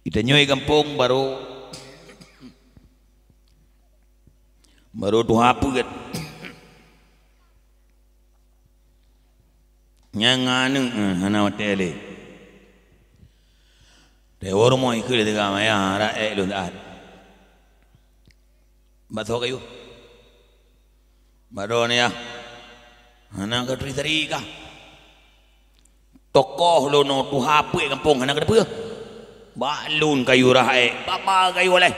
Geutanyoe gampông barô, barô tuha peuet. Nyang aneuk, eh, hana watée lé. Teuwoe rumoh ikeu lé teuga maya, rakyat lôn taat. Bak soe kayue? Bak droeneuh yah. Hana ka turi-turi kah? Tokoh lôn nyoe tuha peuet gampông hana ka teupeue. Bak lôn kayue rakyat, bak ma kayue lé.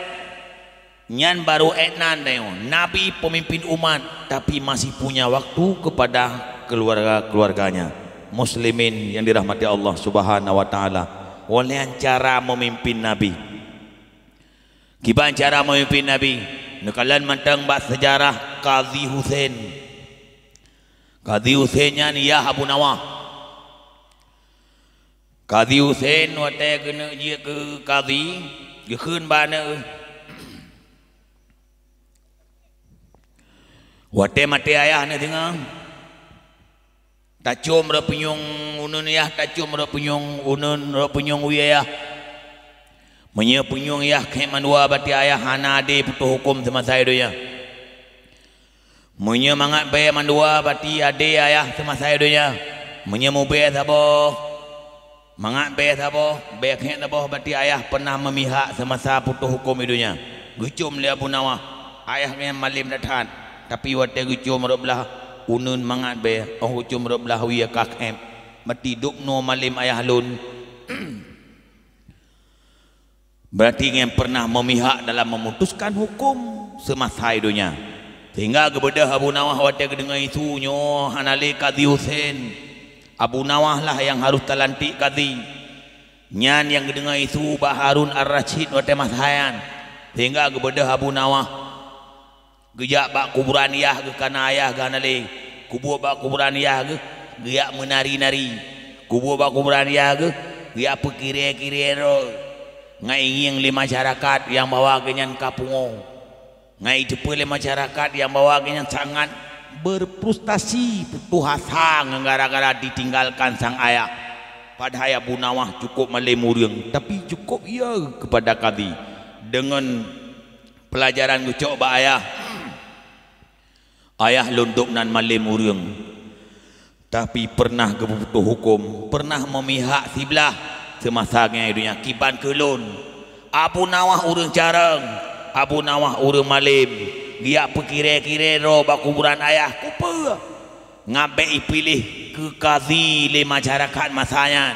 Nyan barô ék nan tanyoe. Nabi peumimpén umat, tapi masih punya waktu keupada keuluwarga-keuluwarganya. Muslimin nyang dirahmati Allah Subhanahu wa Taala. Oleh cara meumimpén Nabi. Kiban cara meumimpén Nabi, neukalon mantong bak seujarah Qadhi Husein. Qadhi Husein nyan yah Abu Nawah. Qadhi Husein watée geuneuk jeuet keu qadhi, geukheun bak aneuk, watée maté ayah neuh teungoh, tacom rot punyueng uneun yah, tacom rot punyueng uneun, rot punyueng wie yah. Meunyoe punyueng yah khém mandua, bati ayah hana adé putôh huköm seumasa donya. Meunyoe mangat bée mandua, bati adé ayah seumasa donya. Meunyoe mubée saboh, mangat bée saboh, bée khém saboh, bati ayah peunah meumihak seumasa putôh huköm donya. Geucom lé Abu Nawah, ayah nyan malém that-that, tapi watée geucom rot blaih uneun mangat bée, óh geucom rot blaih wie ka khém, bati dubnoe malém ayah lôn. Berarti nyan pernah memihak dalam memutuskan hukum semasa donya. Sehingga geubeudôh Abu Nawah watée geudeungoe isu nyoe hana lé Qadhi Husein. Abu Nawah lah nyang harôh talantik qadhi. Nyan nyang geudeungoe isu bak Harun Ar-Rasyid watée masa nyan. Sehingga geubeudôh Abu Nawah. Geujak bak kuburan yah geuh, kana ayah geuh hana lé. Kubuet bak kuburan yah geuh, geujak meunari-nari. Kubuet bak kuburan yah geuh, geujak peukirée-kirée droe. Ngai ingieng lé masyarakat nyang bahwa geuhnyan ka pungoe. Ngai iteupeue lé masyarakat nyang bahwa geuhnyan sangat berfrustasi, putoh asa ngon gara-gara ditinggalkan sang ayah. Padahai Abu Nawah cukup malém ureuëng, tapi cukup ia keupada qadhi. Deungon peulajaran geucok bak ayah. Ayah lôn dubnan malém ureuëng, tapi pernah geupeuputoh huköm, pernah meumihak siblaih seumasa ngai donya kiban keu lôn. Abu Nawah ureuëng carông, Abu Nawah ureuëng malém, geujak peukirée-kirée droe bak kuburan ayah. Kupeue? Ngat bék ipiléh keu qadhi lé masyarakat masa nyan.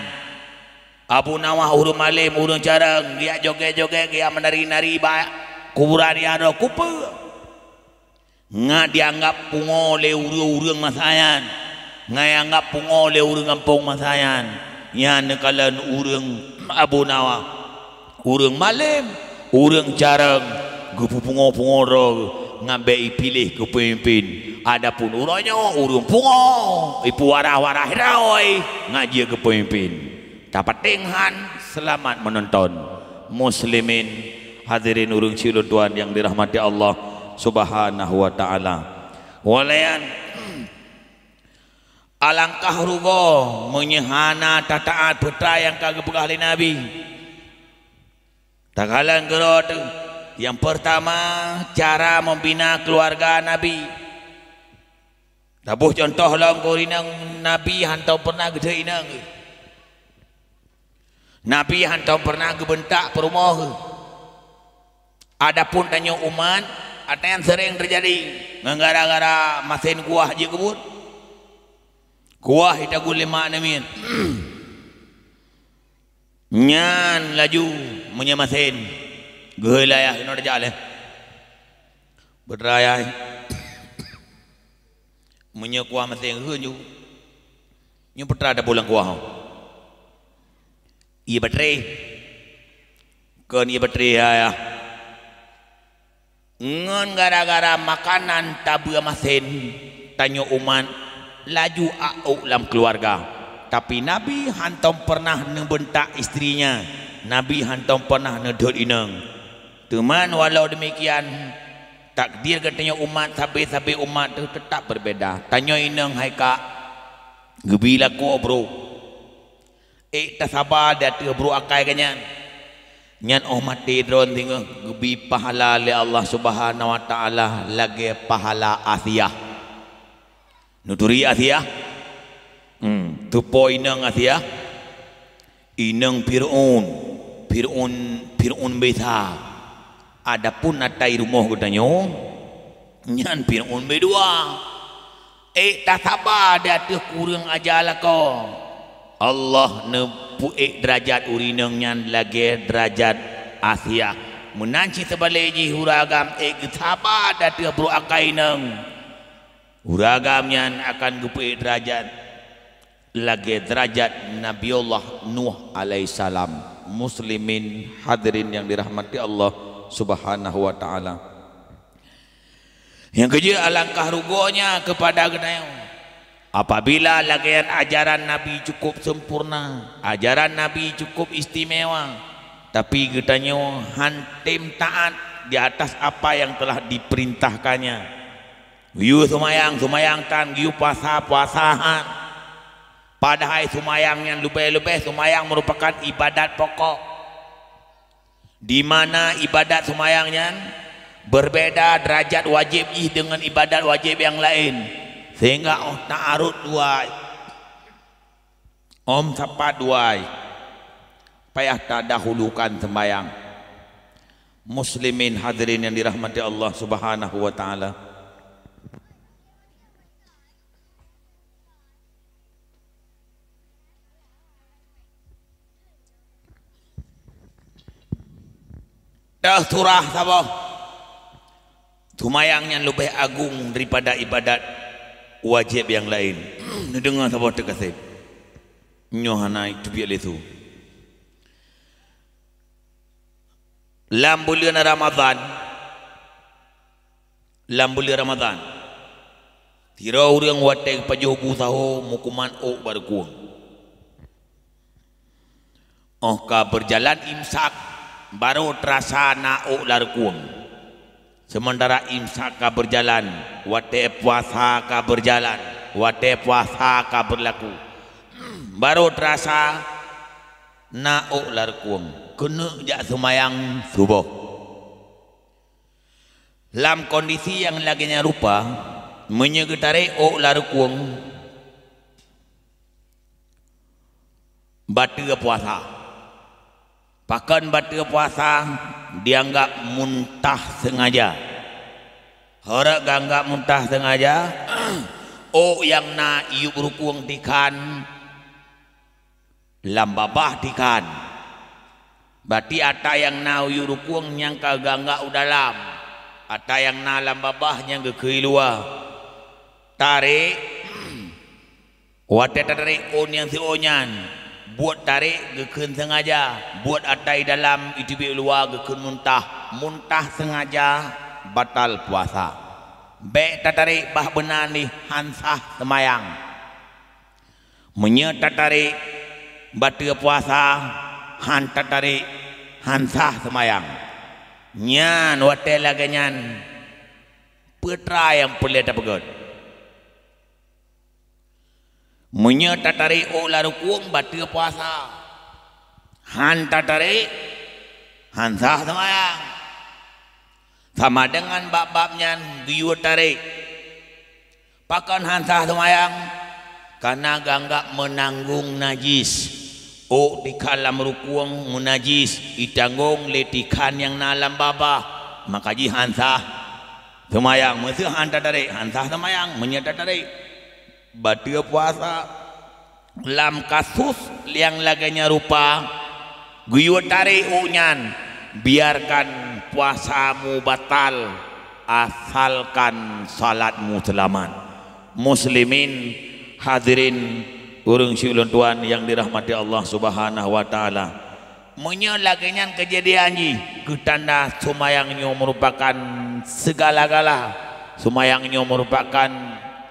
Abu Nawah ureuëng malém, ureuëng carông, geujak jogét-jogét, geujak meunari-nari bak kuburan ayah droe. Kupeue? Ngat dianggap pungoe lé ureuëng-ureuëng masa nyan, ngat dianggap pungoe lé ureuëng gampông masa nyan. Nyan neukalon ureuëng Abu Nawah, ureuëng malém, ureuëng carông, geupeupungoe-pungoe droe, ngat bék ipiléh keu peumimpén. Adapun uroe nyoe ureuëng pungoe, ipeuwarah-warah droe, ngat jeuet keu peumimpén. Tapaténg han, selamat menonton. Muslimin, hadirin ureuëng syedara tuan nyang dirahmati Allah Subhanahu wa Taala. Walaian, alangkah rugoe meunyoe hana tataát peue nyang ka geupeugah lé Nabi. Takalon keudroe teuh, nyang peurtama, cara membina keuluwarga Nabi. Taboh cuntoh lom keu ureuëng inong, Nabi hantom pernah geuteuek inong geuh. Nabi hantom pernah geubeuntak peurumoh geuh. Adapun tanyoe umat, Ata nyan seuréng teujadi ngon gara-gara masén kuah jeuet keu buet. Kuah jitaguen lé mak namiet. Nyan laju meunyoe masén geuhôi lé ayah, inoe tajak lé. Beutôi ayah. Meunyoe kuah masén geuhôi ju, nyoe peue teuma tapulang kuah? Ié batré. Kon ié batré, ayah. Ngon gara-gara makanan tabeue masén, tanyoe umat laju ôk lam keuluwarga. Tapi Nabi hántom peureunah neubeuntak istrinya, Nabi hántom peureunah neudhôt inong. Teuma walau deumikian, takdir geutanyoe umat sabe-sabe umat teuh teutab beubeda. Tanyoe inong hai kak, geubi lakoe brôk. Ék tasaba di ateueh brôk akai geuh nyan. Nyan óh maté droe singoh geubri pahala lé Allah Subhanahu wa Taala lagée pahala Asiah. Neuturi Asiah? Hmm, teupo inong Asiah? Inong Fir'aun. Fir'aun, Fir'aun besa. Adapun ata i rumoh geutanyoe, nyan Fir'aun beu dua. Ék tasaba di ateueh kureueng aja lakoe. Allah neupeuék deurajat ureuëng inong nyan lagée deurajat Asiah. Meunan cit seubalek jih ureuëng agam ék geusaba di ateueh brôk akai inong. Ureuëng agam nyan akan geupeuék deurajat lagée deurajat Nabiullah Nuh alaihissalam. Muslimin hadirin yang dirahmati Allah Subhanahu wa Taala. Nyang keujeuet, alangkah rugonya keupada geutanyoe apabila lagée nyan ajaran Nabi cukup sempurna, ajaran Nabi cukup istimewa, tapi geutanyoe hántom taát di atas apa yang telah diperintahkannya. Geuyue seumayang, seumayang tan, geuyue puasa, puasa han. Padahai seumayang nyan leubeh-leubeh seumayang meurupakan ibadat pokok. Di mana ibadat seumayang nyan beubeda deurajat wajéb jih deungon ibadat wajéb nyang laén, sehingga óh taarot dua, óh sapat dua, payah tadahulukan seumayang. Muslimin hadirin yang dirahmati Allah Subhanahu wa Taala. Teusurah saboh, seumayang nyan leubeh agong daripada ibadat wajéb nyang laén. Neudeungoe saboh teugasép. Nyoe hana teubiet lé su. Lam buleuen Ramadhan, lam buleuen Ramadhan, sidroe ureuëng watée geupajoh bu saho meukuman ôk bak rukueng. Óh ka beujalan imsak, barô teurasa na ôk lam rukueng. Seumeuntara imsak ka beujalan, watée puasa ka beujalan, watée puasa ka beurlaku, barô teurasa na ôk lam rukueng, keuneuk jak seumayang suboh. Lam kondisi nyang lagée nyan rupa, meunyoe geutarek ôk lam rukueng, bateue puasa. Pakon bateue puasa? Dianggap muntah seungaja. Hureuëk geuanggap muntah seungaja, ôk nyang na i yup rukueng tikhan, lam babah tikhan. Berarti ata nyang na u yup rukueng nyan ka geuanggap u dalam. Ata nyang na lam babah nyan geukheun i luwa. Tarek, watée tatarek ôn nyang siôn nyan, buet tarek geukheun seungaja, buet ata i dalam iteubiet luwa geukheun muntah. Muntah seungaja batal puasa. Bék tatarek bah beuna nih, han sah seumayang. Meunyoe tatarek bateue puasa, han tatarek, han sah seumayang. Nyan watée lagée nyan, peue teuma nyang peureulée tapeugét? Meunyoe tatarek ôk lam rukueng bateue puasa, han tatarek, han sah seumayang. Sama deungon bab-bab nyan geuyue tarek. Pakon han sah seumayang? Kareuna geuanggap meunanggong najis. Ôk tikhan lam rukueng meunajis, itanggong lé tikhan nyang na lam babah, maka jih han sah. Seumayang, meuseu han tatarek, han sah seumayang, meunyoe tatarek. Bateue puasa, lam kasus nyang lagée nyan rupa, geuyue tarek u nyan, biarkan puasamu batal, asalkan salatmu seulamat. Muslimin, hadirin, ureuëng siulôn tuan nyang dirahmati Allah Subhanahu wa Taala. Meunyoe lagée nyan keujadian jih, keu tanda seumayang nyoe meurupakan seugala-gala, seumayang nyoe meurupakan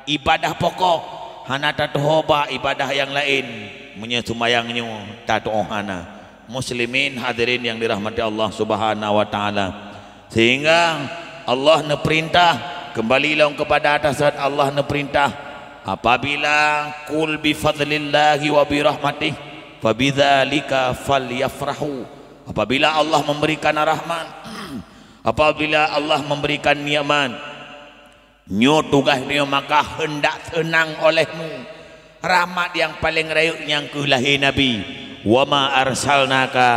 ibadah pokok, hana tatuho bak ibadah nyang laén. Meunyoe seumayang nyoe tatuho hana. Muslimin, hadirin nyang dirahmati Allah Subhanahu wa Taala. Sehingga Allah neupeurintah, keumbali lom keupada atasan, Allah neupeurintah, apabila, "Qul bi fadlillahi wa bi rahmatih, fa bidzalika falyafrahu." Apabila Allah memberikan rahmat, apabila Allah memberikan nikmat, nyoe tugaih nyoe, maka hendak seunang olehmu. Rahmat nyang paleng rayeuk nyang kheueh lahé Nabi, "Wa ma arsalnaka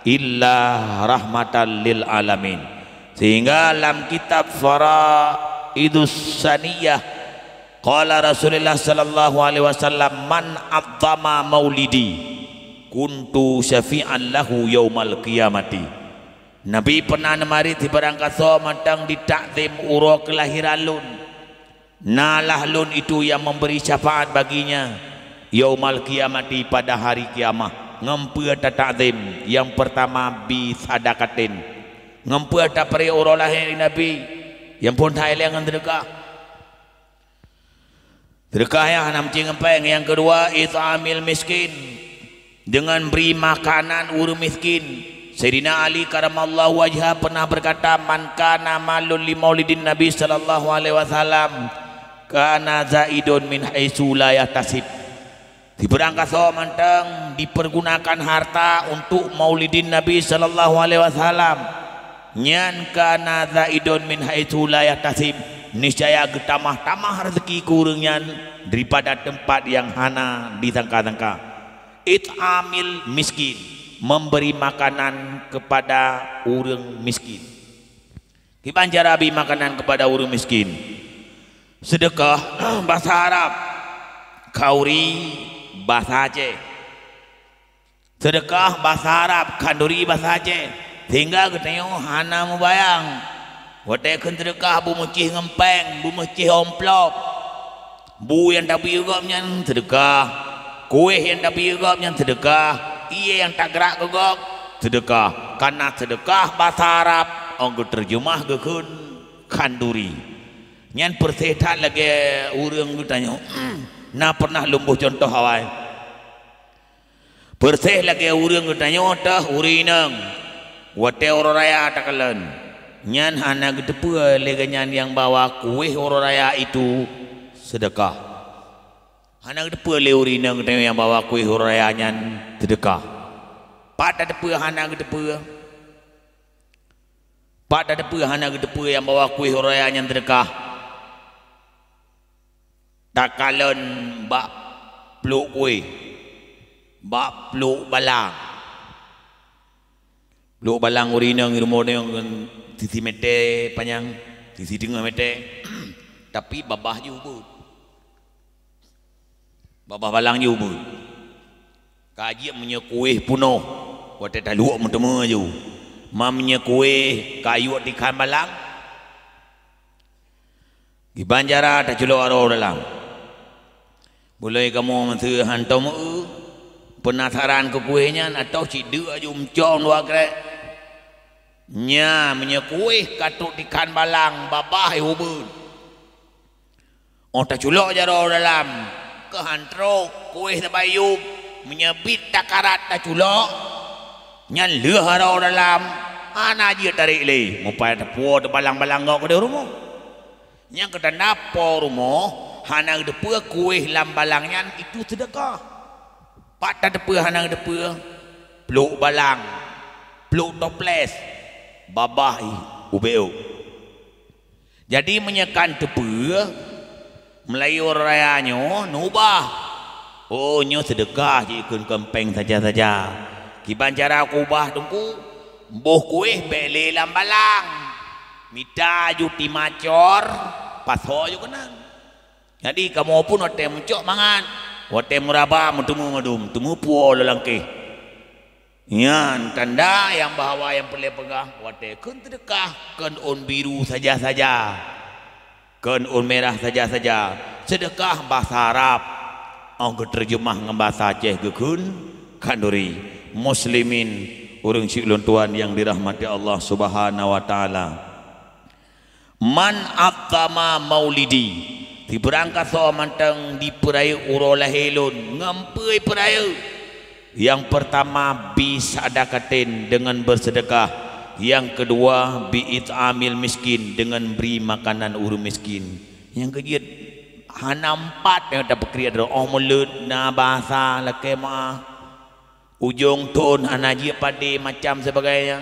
illa rahmatan lil alamin." Sehingga lam kitab Faraidus Saniyah, qala Rasulullah sallallahu alaihi wasallam, "Man 'azzama maulidi, kuntu syafi'an lahu yaumal qiyamati." Nabi pernah neumarit sibarang kasoe mantong ditakzim uroe keulahiran lôn. Nalah lôn itu nyang memberi syafaat baginya yaumal qiyamati, pada hari kiamah. Ngon peue tatakzim? Nyang peurtama, bi sadaqatin. Ngon peue tapeureuet uroe lahé Nabi? Nyang phon that ilée ngon seudeukah. Seudeukah nyang hana meucéng ngon péng. Nyang keudua, it'amil miskin, dengan beri makanan ureuëng miskin. Saidina Ali karamallahu wajha pernah berkata, "Man kana malun li maulidin Nabi sallallahu alaihi wasallam, kana zaidun min haitsu la yahtasib." Sibarang kasoe mantong dipergunakan harta untuk maulidin Nabi sallallahu alaihi wasallam, nyan kana zaidun min haitsu la yahtasib, niscaya geutamah-tamah rezeki keu ureuëng nyan daripada teumpat nyang hana disangka-sangka. It'amil miskin, memberi makanan kepada ureuëng miskin. Kiban cara bi makanan kepada ureuëng miskin? Seudeukah, basa Arab, khauri, basa Aceh. Seudeukah, basa Arab, khanduri, basa Aceh. Sehingga geutanyoe hana mubayang. Watée kheun seudeukah, beumeucéh ngon péng, beumeucéh amplop. Bu nyang tabri gobnyan seudeukah, kueh nyang tabri gobnyan seudeukah, ié nyang tagrak keu gob seudeukah. Kana seudeukah basa Arab, óh geuteurjeumah geukheun khanduri. Nyan peureuseh that lagée ureuëng geutanyoe. Na pernah lôn boh cuntoh awai. Peureuseh lagée ureuëng geutanyoe teuh ureuëng inong, watée uroe raya takalon, nyan hana geuteupeue lé geuhnyan nyang bahwa kueh uroe raya itu seudeukah. Hana geuteupeue lé ureuëng inong geutanyoe nyang bahwa kueh uroe raya nyan seudeukah. Pat tateupeue hana geuteupeue? Pat tateupeue hana geuteupeue nyang bahwa kueh uroe raya nyan seudeukah? Takalon bak plôk kueh, bak plôk balang. Plôk balang ureuëng inong rumoh nyoe ngon sisi meté panyang, sisi teungoh meté, tapi babah jih ubeuet. Babah balang jih ubeuet. Ka jeuet meunyoe kueh peunoh, watée taluek meuteumé ju. Ma meunyoe kueh ka yuek tikhan balang, kiban cara taculok aroe dalam. Beuloi kamoe meuseu hantom eu, peunasaran keu kueh nyan, atau cit deuk aju meucom dua krek. Nya, meunyoe kueh ka trok tikhan balang, babah jih ubeuet. Óh taculok jaroe dalam, keuhan trok kueh sabayub, meunyoe bit takarat taculok, nyan lheueh aroe dalam, hana jeuet tarek lé, mupai tapuwoe teubalang-balang gob keudeh rumoh. Nyang keutanda po rumoh hana geuteupeue kueh lam balang nyan itu seudeukah. Pat tateupeue hana geuteupeue? Plôk balang, plôk toples, babah jih ubeuet. Jadi, meunyoe kan teupeue, meulayeue uroe raya nyoe neubah. Oh, nyoe seudeukah jikheun keu péng saja-saja. Kiban cara kuubah Teungku, boh kueh bék lé lam balang. Mita ju timacor, pasoe ju keunan. Jadi kamoe pun watée meucok mangat, watée meuraba meuteumé mandum, teumé puwoe lam langkéh. Nyan tanda nyang bahwa nyang peureulée peugah watée kheun seudeukah kheun ôn biru saja-saja, kheun ôn mirah saja-saja. Seudeukah basa Arab, óh geuteurjeumah ngon basa Aceh geukheun khanduri. Muslimin, ureuëng syik lôn tuan nyang dirahmati Allah Subhanahu wa Taala. Man azzama maulidi, sibeurangkasoe mantong dipeurayeuk uroe lahé lôn ngon peue peurayeuk. Nyang peurtama bi sadaqatin, deungon beuseudeukah. Nyang keudua bi it'amil miskin, deungon bri makanan ureuëng miskin. Nyang keujeuet hana empat nyang tapeukriet droe, óh mulod na basa lakée meuáh. Ujong thon hana jeuet padé macam sebagainya.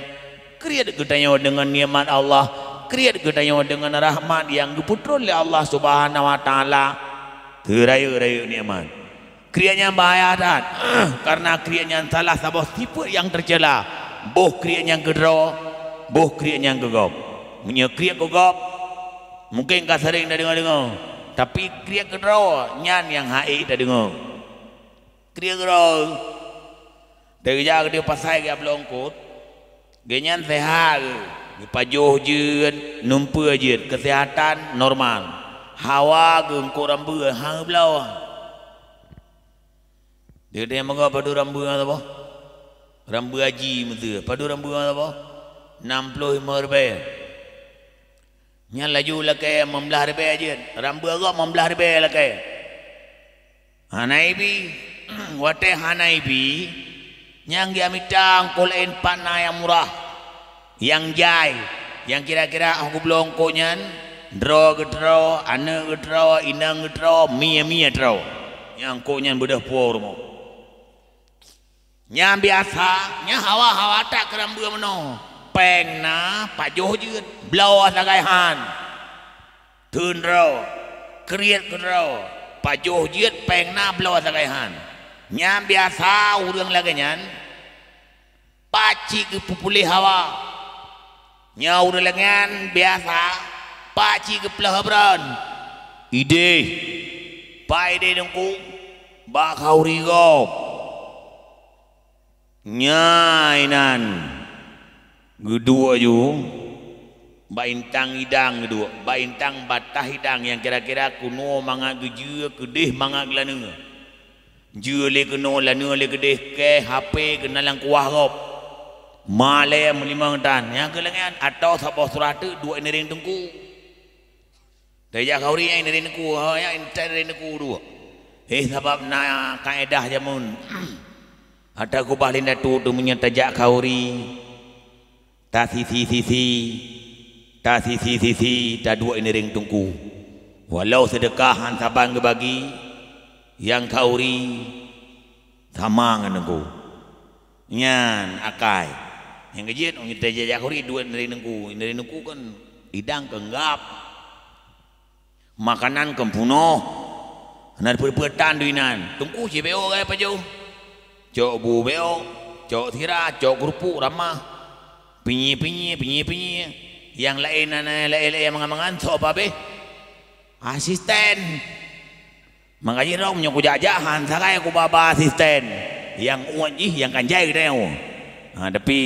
Kriet geutanyoe deungon nikmat Allah, kriet geutanyoe deungon rahmat nyang geupeutron lé Allah Subhanahu wa Taala. Teurayeuk-rayeuk nikmat. Kriet nyan bahaya that, kareuna kriet nyan salah saboh sifeuet nyang teucela. Boh kriet nyan keudroe, boh kriet nyan keu gob. Meunyoe kriet keu gob, mungken ka sering tadeungoe-deungoe, tapi kriet keudroe nyan nyang ha'ék tadeungoe. Kriet keudroe. Teugeujak keudeh pasai geujak bloe eungkôt, geuhnyan seuhat geuh, geupajoh jeuet, numpeue jeuet, keuseuhatan normal. Hawa geuh eungkôt rambeue han geubloe. Di geutanyoe meugoe padub rambeue ngon saboh? Rambeue aji meuteue, padub rambeue ngon saboh? Nam ploh limong ribée. Nyan laju lakée limong blaih ribée jeuet, rambeue gob limong blaih ribée lakée. Hana ibi, watée hana ibi, nyang geumita eungkôt laén pat na nyang murah, nyang jai, nyang kira-kira óh geubloe eungkôt nyan, droe geutroe, aneuëk geutroe, inong geutroe, mie-mie troe. Nyang eungkôt nyan beudôh puwoe rumoh. Nyang biasa, nyang hawa-hawa that keu rambeue meunoe. Péng na, pajoh jeuet, bloe sagai han. Theun droe, kriet keudroe, pajoh jeuet, péng na, bloe sagai han. Nyang biasa ureuëng lagée nyan, pacit geupeupuléh hawa. Nyoe ureuëng lagée nyan biasa, pacit geuplôh abron. Ideh, pai ideh teungku, bak khauri gob. Nyan inan geuduek ju, bak intang idang geuduek, bak intang bataih idang nyang kira-kira keunoe mangat geujue, keudeh mangat geulaneue. Jeuet lé keunoe, laneue lé keudeh, kée, hapé keunan lam kuah gob. Malée meulimong tan, nyang keu lagée nyan atau saboh surah teuk duek ineureng teungku. Tajak khauri nyang ineureng teungku, ha, nyang ineureng teungku duek. Eh, sabab na kaedah jameun. Ata kubah lé indatu teuh meunyoe tajak khauri. Tasisi-sisi, tasisi-sisi, taduek ineureng teungku. Walau seudeukah han saban geubagi, nyang khauri sama ngon teungku. Nyan akai. Nyang keujeuet, meunyoe tajak khauri duek ineureng teungku. Ineureng teungku kan idang keu nggab. Makanan keu peunoh. Hana peue-peue tan di inan. Teungku cit bék ôk gaya pajoh. Cok bu bék ôk, cok sira, cok keurupuk ramah. Pinyie-pinyie, pinyie-pinyie. Nyang laén na, na, laén-laén mangan-mangan, sok pabéh. Asisten. Maka jih droe meunyoe kujak-jak han sagai kubaba asisten. Nyang uet jih nyang kan jai geutanyoe. Ha, tapi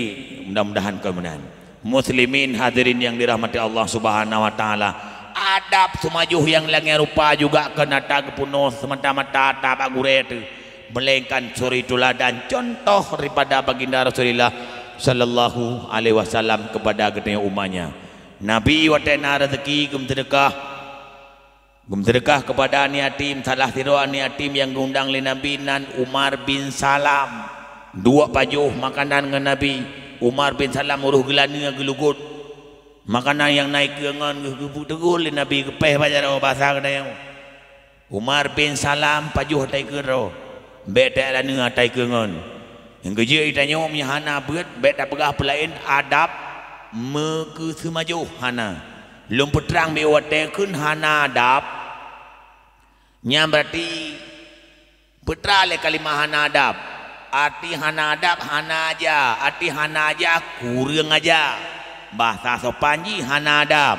mudah-mudahan kon meunan. Muslimin hadirin yang dirahmati Allah Subhanahu wa Taala, adab seumajoh nyang lagée rupa juga keu na ta geupeunoh seumata-mata ata bak gurée teuh, melainkan suri tuladan contoh daripada Baginda Rasulullah sallallahu alaihi wasallam kepada geutanyoe umatnya. Nabi watée na rezeki geumeuseudekah, Geumeuseudekah keupada aneuk yatim, salah sidroe aneuk yatim nyang geuundang lé Nabi nan Umar bin Salam. Duek pajoh makanan ngon Nabi. Umar bin Salam uroh geulaneue geulugot. Makanan nyang na ikeue ngon geuh geupeuteugol lé Nabi geupéh bak jaroe basa geutanyoe. Umar bin Salam pajoh ata ikeue droe. Bék ta laneue ata ikeue ngon. Nyang keujeuet geutanyoe meunyoe hana beuet, bék tapeugah peulaén adab meukeuseumajoh hana. Lôn peutrang bak watée kheun hana adab, nyan beurati peutra lé kalimah hana adab. Arti hana adab, hana aja. Arti hana aja, kureueng aja. Bahasa sopan jih hana adab.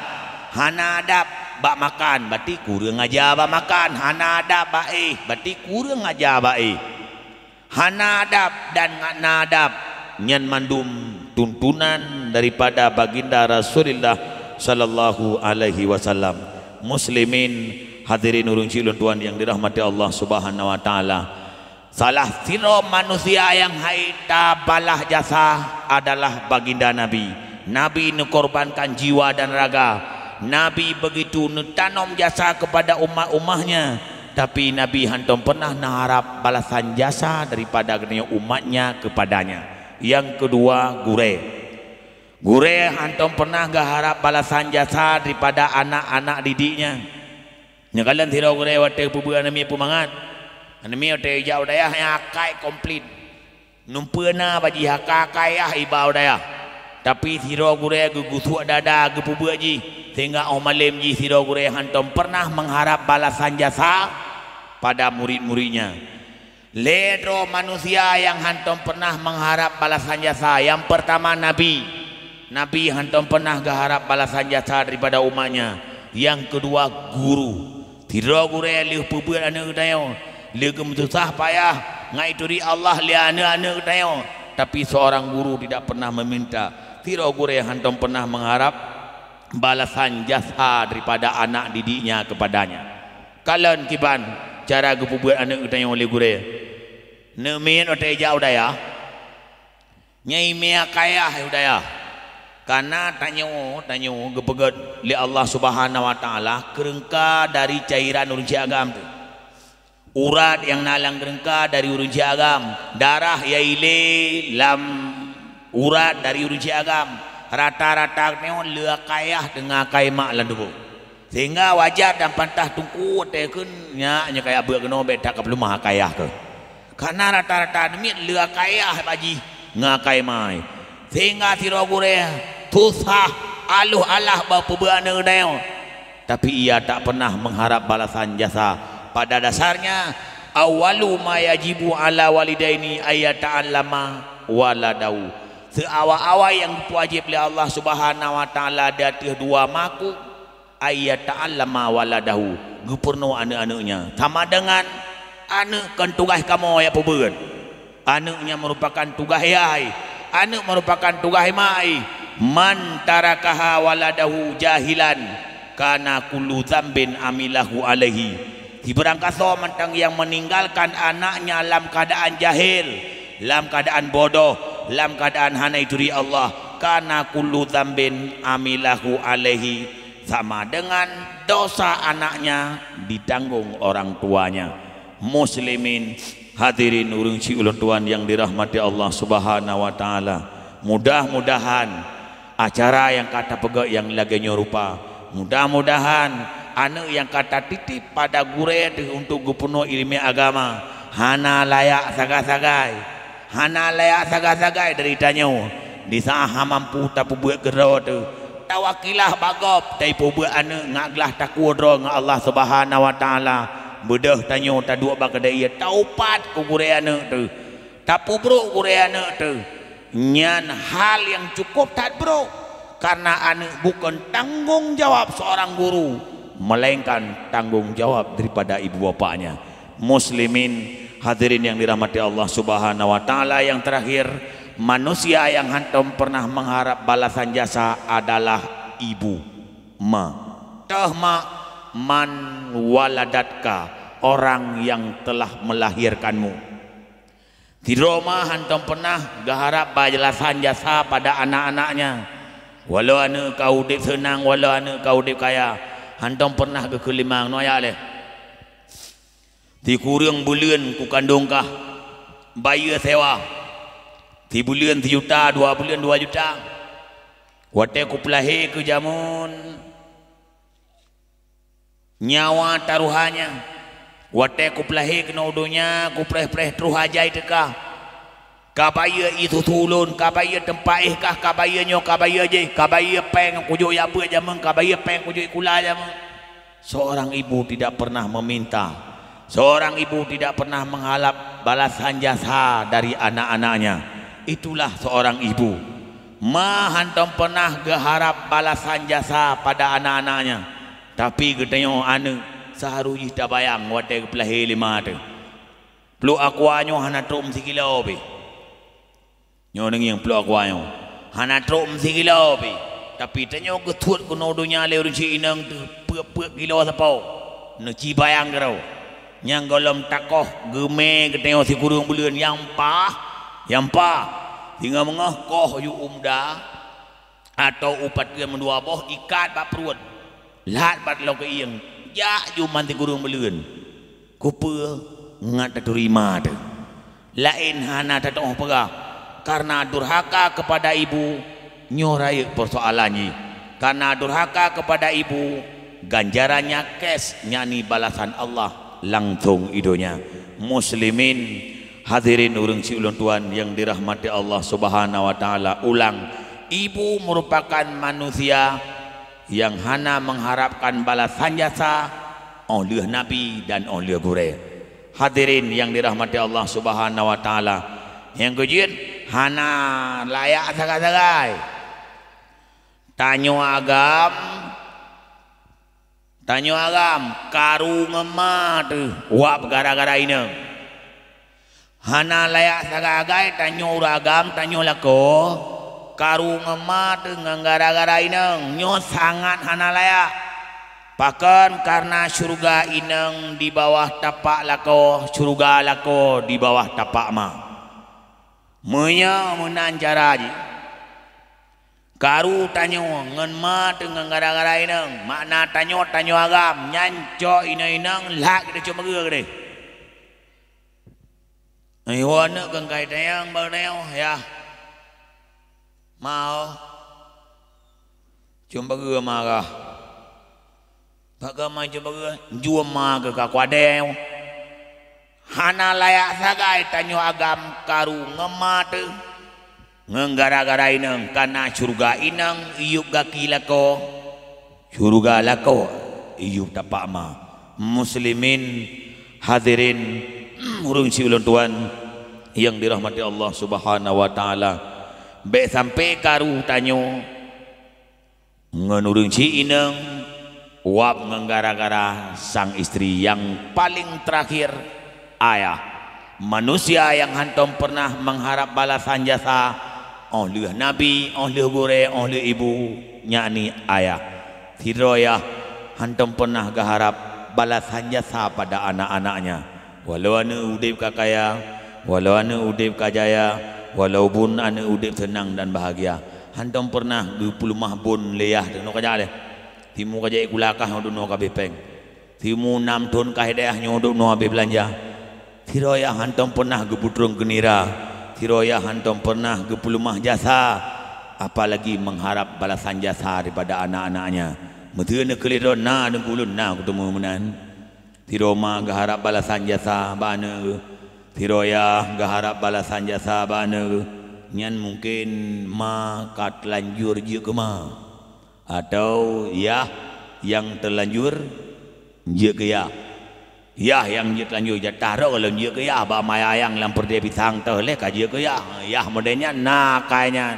Hana adab bak makan, berarti kureueng aja bak makan. Hana adab bak éh, berarti kureueng aja bak éh. Hana adab dan hana adab, nyan mandum tuntunan daripada Baginda Rasulullah sallallahu alaihi wasallam. Muslimin, hadirin ureueng syik lôn tuan yang dirahmati Allah Subhanahu wa taala. Salah sidroe manusia nyang hai tabalah jasa adalah Baginda Nabi. Nabi neukorbankan jiwa dan raga. Nabi begitu neutanom jasa kepada umat-umatnya, tapi Nabi hantom pernah neuharap balasan jasa daripada geutanyoe umatnya kepadanya. Nyang keudua, gurée. Gurée hantom pernah geuharap balasan jasa daripada anak-anak didiknya. Nyang kalon sidroe gurée watée peubeuet aneuk miet peumangat. Aneuk miet watée jak u dayah nyang akai komplit. Numpeue na bak jih akai-akai yah iba u dayah. Tapi sidroe gurée geugusok dada geupeubeuet jih, sehingga óh malém jih sidroe gurée hantom pernah mengharap balasan jasa pada murid-muridnya. Lhée droe manusia nyang hantom pernah mengharap balasan jasa. Nyang peurtama Nabi. Nabi hantom pernah geuharap balasan jasa daripada umatnya. Nyang keudua guru. Sidroe gurée lheueh peubeuet aneuk geutanyoe, lheueh geumeususah payah ngon turi Allah lé aneuk-aneuk geutanyoe, tapi seorang guru tidak pernah meminta. Sidroe gurée hantom pernah mengharap balasan jasa daripada anak didiknya kepadanya. Kalon kiban cara geupeubeuet aneuk geutanyoe lé gurée. Neuk miet watée jak u dayah, nyai mé akai yah u dayah. Kana tanyoe, tanyoe geupeugét lé Allah Subhanahu wa Taala keureungka dari cairan ureueng syik agam teuh. Urat nyang na lam keureungka dari ureueng syik agam, darah nyang ilée lam urat dari ureueng syik agam, rata-rata tanyoe le akai yah teungoh akai mak lam tuboh. Sehingga wajar dan pantas teungku watée kheun nyak nyoe kajak beuet keunoe bék that ka peuleumah akai yah keuh. Kana rata-rata aneuk miet le akai yah bak jih ngon akai mak. Sehingga sidroe gurée susah aloh alah bak peubeuet aneuk geutanyoe. Tapi ia tak pernah mengharap balasan jasa. Pada dasarnya, awwalu ma yajibu ala walidaini ayyata'allama waladahu. Seuawai-awai nyang geupeuwajéb lé Allah Subhanahu wa Taala di ateueh dua makhluk, ayyata'allama waladahu, geupeurunoe aneuk-aneuknya. Sama dengan aneuk kon tugaih kamoe jak peubeuet. Aneuk nyan meurupakan tugaih yah, aneuk meurupakan tugaih mak. Man tarakaha waladahu jahilan, kana kullu dzambin amilahu alaihi. Sibarang gasoe mantong nyang meninggalkan anaknya lam keadaan jahil, lam keadaan bodoh, lam keadaan hana ituri Allah, kana kullu dzambin amilahu alaihi, sama dengan dosa anaknya ditanggung orang tuanya. Muslimin, hadirin ureueng syik ulôn tuan nyang dirahmati Allah Subhanahu wa Taala, mudah-mudahan acara nyang ka tapeugét nyang lagée nyoe rupa, mudah-mudahan aneuk nyang ka tatitip pada gurée teuh untuk geupeurunoe ileumé agama hana layak sagai-sagai. Hana layak sagai-sagai dari tanyoe. Di saát hana mampu tapeubuet keudroe teuh, tawakilah bak gob, tapeubeuet aneuk ngat glah takue droe ngon Allah Subhanahu wa Taala. Beudôh tanyoe taduek bak keudée ié, taupat keu gurée aneuk teuh, tapeubrok gurée aneuk teuh. Nyan hal nyang cukup that brok, karena aneuk bukon tanggong jawab seorang guru, melainkan tanggong jawab daripada ibu bapaknya. Muslimin, hadirin yang dirahmati Allah Subhanahu wa Taala, yang terakhir, manusia yang hantom pernah mengharap balasan jasa adalah ibu, ma. Toh ma, man waladatka, orang yang telah melahirkanmu. Sidroe ma hantom pernah geuharap balasan jasa pada anak-anaknya. Walau aneuk ka udeb seunang, walau aneuk ka udeb kaya, hantom pernah geukheun lé ma, "Nyoe jak lé. Sikureueng buleuen kukandong kah, bayeue sewa. Sibuleuen sijuta, dua buleuen dua juta. Watée kupeulahé keu jameun, nyawa taruhanya. Watée kupeulahé keunoe u donya, kupreh-preh troh ajai teuka. Ka bayeue ié susu ulôn, ka bayeue teumpat éh kah, ka bayeue nyoe, ka bayeue jéh, ka bayeue péng kujok jak beuet jameun, ka bayeue péng kujok sikula jameun." Seorang ibu tidak pernah meminta. Seorang ibu tidak pernah mengharap balasan jasa dari anak-anaknya. Itulah seorang ibu. Ma hántom peunah geuharab balasan jasa pada aneuk-aneuknya, tapi geutanyoe aneuk seuharôh jih tabayang watée geupeulahé lé ma teuh. Pluek Aqua nyoe hana trok meusikilo pih. Nyoe neungieng pluek Aqua nyoe hana trok meusikilo pih, tapi tanyoe geuthot keunoe donya lé ureuëng syiek inong teuh peuet-peuet kilo sapo. Neuci bayang keudroe, nyang gohlom takoh geumé geutanyoe sikureueng buleuen nyang paih, nyang paih. Singoh meungoh koh yue u muda, atau u pateuen meudua boh ikat bak pruet, lat bak lôn keuieng, jak ju man sikureueng buleuen. Kupeue ngat taturi ma teuh? Laén hana tatuoh peugah, karena durhaka kepada ibu, nyoe rayeuk persoalan jih. Karena durhaka kepada ibu, ganjarannya cash, yakni balasan Allah langsung i donya. Muslimin, hadirin ureuëng syiek ulôn tuan nyang dirahmati Allah Subhanahu wa Taala, ulang, ibu merupakan manusia nyang hana mengharapkan balasan jasa óh lheueh nabi dan óh lheueh gurée. Hadirin nyang dirahmati Allah Subhanahu wa Taala, nyang keujeuet hana layak sagai-sagai. Tanyoe agam, tanyoe agam karu ngon ma teuh wab gara-gara inong. Hana layak sagai-sagai tanyoe ureuëng agam, tanyoe lakoe karu ngon ma teuh ngon gara-gara inong. Nyoe sangat hana layak. Pakon? Karena syeuruga inong di bawah tapak lakoe, syeuruga lakoe di bawah tapak ma. Meunyoe meunan cara jih, karu tanyoe ngon ma teuh ngon gara-gara inong, makna tanyoe, tanyoe agam nyan cok inong-inong lhak geutanyoe cok meugeu keudeh. Nyoe aneuk keukai tayang bak tanyoe, yah. Mau. Cumbeue marah. Bagaimana cumbeue? Juma keu ka kuadée. Hana layak sagai tanyoe agam karu ngon ma teuh. Ngon gara-gara inong, kana syeuruga inong iyup gaki lakoe, syeuruga lakoe iyup tapak ma. Muslimin, hadirin, ureuëng siulôn tuan nyang dirahmati Allah Subhanahu wa Taala, bék sampai karu tanyoe ngon ureuëng syiek inong, wab ngon gara-gara sang istri nyang paleng teurakhir, ayah. Manusia nyang hántom peureunah meuharab balasan jasa óh lheueh nabi, óh lheueh gurée, óh lheueh ibu, yakni ayah. Sidroe yah hántom peureunah geuharab balasan jasa pada anak-anaknya. Walau aneuk udeb ka kaya, walau aneuk udeb ka jaya, walaupun aneuk udeb seunang dan bahagia, hántom peureunah geupeuleumah bon lé yah teuh nyoe ka jak lé. Timu ka jai kulakah nyoe dum nyoe ka abéh péng. Timu nam thon ka hidayah nyoe dum nyoe abéh beulanja. Sidroe yah hántom peureunah geupeutrông keunira. Sidroe yah hántom peureunah geupeuleumah jasa, apalagi meuharab balasan jasa daripada anak-anaknya. Meuteue neukeulidon na deungon ulôn na kuteumé meunan. Sidroe ma geuharab balasan jasa bak aneuk geuh. Sidroe yah geuharab balasan jasa bak aneuk geuh. Nyan mungken ma ka teulanjur jeuet keu ma. Atau yah nyang teulanjur jeuet keu yah. Yah nyang jeuet teulanjur jatah droe lom jeuet keu yah. Bak ma yah nyang lam peureudée pisang teuh lé ka jeuet keu yah. Yah model nyan na akai nyan.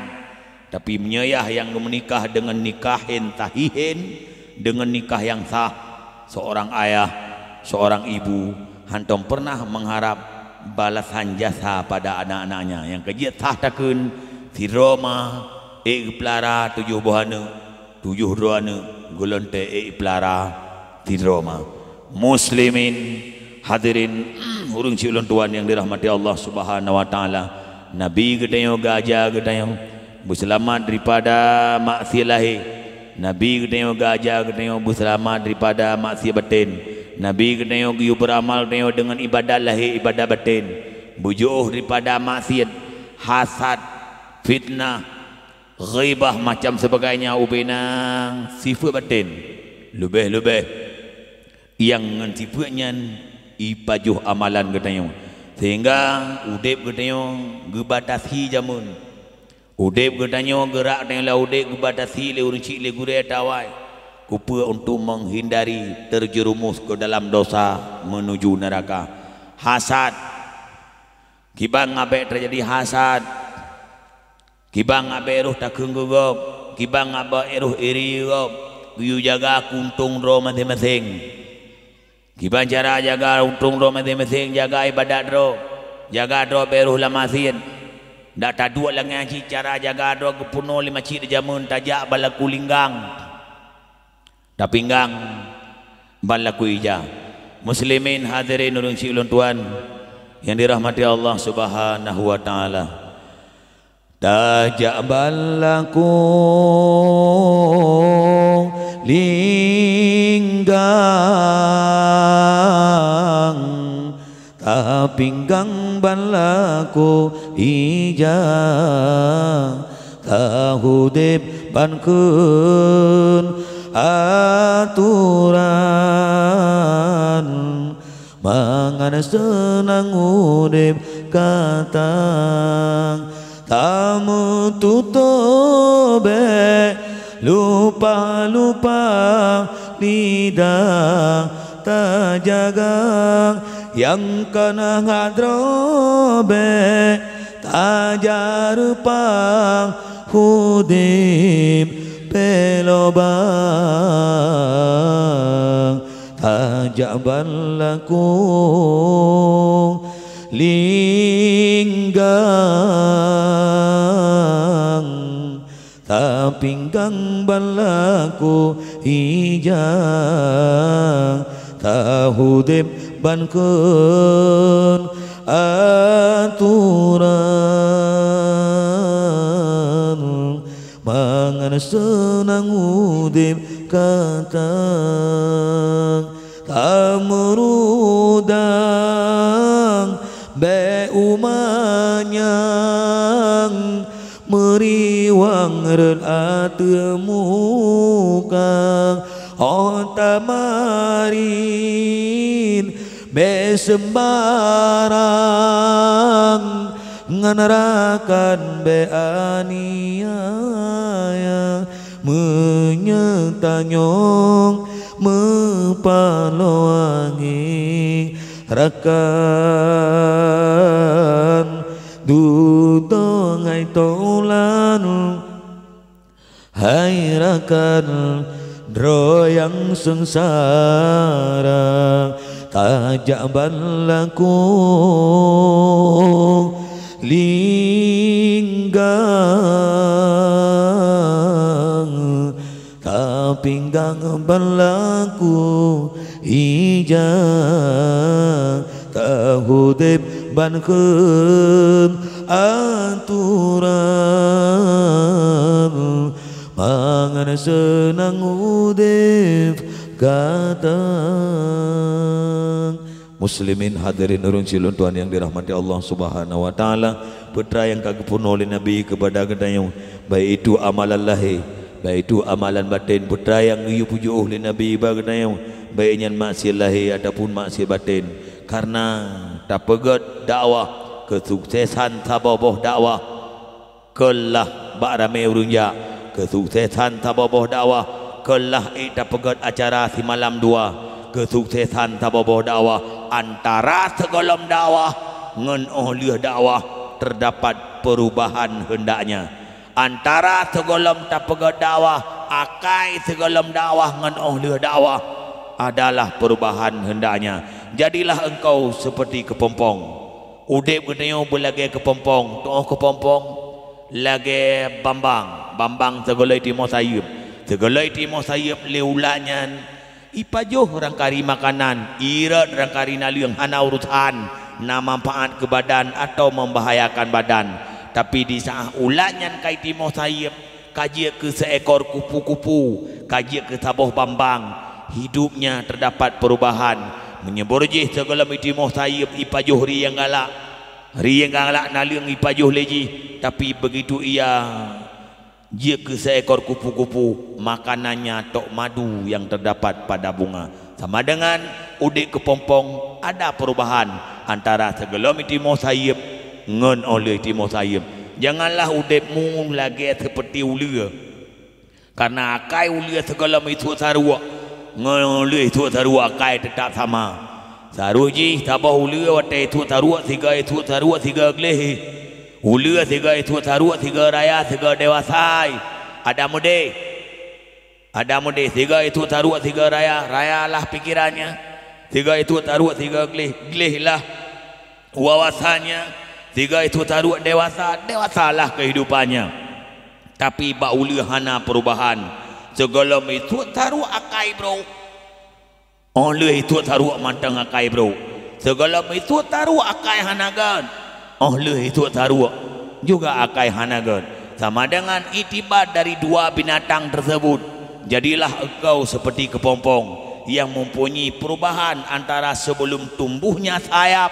Tapi meunyoe yah nyang geumeunikah deungon nikahin sahihin, deungon nikah nyang sah, seorang ayah, seorang ibu hántom peureunah meuharab balasan jasa pada anak-anaknya. Nyang keujeuet sah takheun, sidroe ma ék geupeulara tujoh boh aneuk, tujoh droe aneuk, geulonte ék geupeulara sidroe ma. Muslimin, hadirin, ureuëng siulôn tuan nyang dirahmati Allah Subhanahu wa Taala, Nabi geutanyoe geuaja geutanyoe beuseulamat daripada maksiat lahé. Nabi geutanyoe geuaja geutanyoe beuseulamat daripada maksiat batén. Nabi geutanyoe geuyue beuramal geutanyoe deungon ibadat lahé, ibadat batén. Beujiôh daripada maksiat, hasad, fitnah, ghibah, macam sebagainya, ubena sifeuet batén. Leubeh-leubeh nyang ngon sifeuet nyan ipajoh amalan geutanyoe, sehingga udeb geutanyoe geubatasi jameun. Udeb geutanyoe, geurak geutanyoe lam udeb geubatasi lé ureuëng syiek, lé gurée, tawai. Kupeue? Untuk menghindari terjerumus ke dalam dosa menuju neraka. Hasad. Kiban ngabek teujadi hasad? Kiban abée roh takheun keu gob, kiban abée roh iri gob, geuyue jaga keu untông droe maséng-maséng. Kiban cara jaga untông droe maséng-maséng, jaga iébadat droe, jaga droe bée roh lam maséng. Dak taduek lagée nyan cit cara jaga droe geupeunoh lé masjid jameun, tajak ban laku linggang. Tapinggang ban laku ija. Muslimin hadirin ureuëng syik ulôn tuan yang dirahmati Allah Subhanahu wa taala. Tajak ban laku linggang, tapinggang ban laku ija, tahudeb ban kheun aturan, mangat seunang udeb gata. Tameututoe bék lupa-lupa lidah tajaga, nyang ka na ngat droe bék tajareupang udeb peulobang. Tajak ban laku linggang, tapinggang ban laku ija, tahudeb ban kheun aturan, mangat seunang udeb gata. Tameurudang bék u manyang, meuriwang rhot ateueh muka. Óh tamarit bék seumbarang, ngon rakan bék aniaya. Meunyoe tanyoe meupaloe angén, rakan, dudoe hai tolan. Hai rakan, droe nyang seungsara, tajak ban laku linggang, tapinggang ban laku ija, tahudeb ban kheun aturan, mangat seunang udeb gata. Muslimin hadirin ureuëng syik ulôn tuan nyang dirahmati Allah Subhanahu wa taala, peue treuk nyang ka geupeurunoe lé Nabi keupada geutanyoe, baik itu amalan lahé, baik itu amalan batén, peue treuk nyang geuyue peujiôh lé Nabi bak geutanyoe, baik nyan maksiat lahé ataupun maksiat batén. Karena tapeugét dakwah, keusuksesan saboh boh dakwah keulah bak ramé ureuëng jak. Keusuksesan saboh boh dakwah keulah ék tapeugét acara simalam dua. Keusuksesan saboh boh dakwah antara sigohlom dakwah ngon óh lheueh dakwah teudapat peurubahan heundaknya. Antara sigohlom tapeugét dakwah, akai sigohlom dakwah ngon óh lheueh dakwah adalah peurubahan heundaknya. Jadilah engkau seperti keupompong. Udeb geutanyoe beulagée keupompong, tuoh keupompong lagée bambang. Bambang sigohlom timoh sayeuep. Sigohlom timoh sayeuep lé ulat nyan ipajoh rangkari makanan, irot rangkari naleueng, hana urosan na manfaat keu badan atawa membahayakan badan. Tapi di saát ulat nyan ka itimoh sayeuep, ka jeuet keu seekor kupu-kupu, ka jeuet keu saboh bambang, hidupnya terdapat perubahan. Meunyoe boh jih sigohlom itimoh sayeuep ipajoh ri nyang galak, ri nyang galak naleueng ipajoh lé jih, tapi begitu ia jeuet keu seekor kupu-kupu, makanannya tok madu yang terdapat pada bunga. Sama dengan udeb keupompong ada perubahan antara sigohlom itimoh sayeuep ngon óh lheueh itimoh sayeuep. Janganlah udebmu lagée seperti uleue. Karena akai uleue sigohlom isuet saruek ngon óh lheueh isuet saruek akai teutap sama. Saruek jih saboh uleue watée isuet saruek siga, isuet saruek siga gleh. Uleue sigoe ituk taruek, sigoe raya, sigoe dewasa. Adak meudeh. Adak meudeh, sigoe ituk taruek, sigoe raya, raya lah pikeran nyan. Sigoe ituk taruek, sigoe gleh, gleh lah wawasan nyan. Sigoe ituk taruek, dewasa, dewasa lah keuhidupan nyan. Tapi bak uleue hana peurubahan. Sigohlom ituk taruek akai brok. Óh lheueh ituk taruek mantong akai brok. Sigohlom ituk taruek akai hana gét. Óh lheueh ituk taruek juga akai hana gét. Sama dengan itibat dari dua binatang tersebut. Jadilah engkau seperti kepompong yang mempunyai perubahan antara sebelum tumbuhnya sayap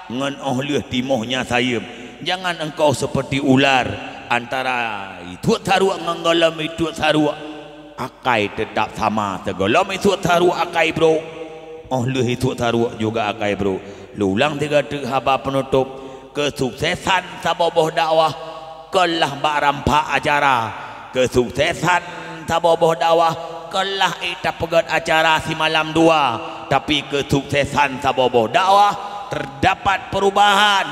ngon óh lheueh timohnya sayeuem. Jangan engkau seperti ular antara ituk taruek ngon gohlom ituk taruek. Akai teutap sama, sigohlom ituk taruek akai brok, óh lheueh ituk taruek juga akai brok. Lôn ulang sigoe teuk haba peunutôp, keusuksesan saboh-boh dakwah kon lah bak rampak acara. Keusuksesan saboh-boh dakwah kon lah ék tapeugét acara simalam dua, tapi keusuksesan saboh-boh dakwah teudapat peurubahan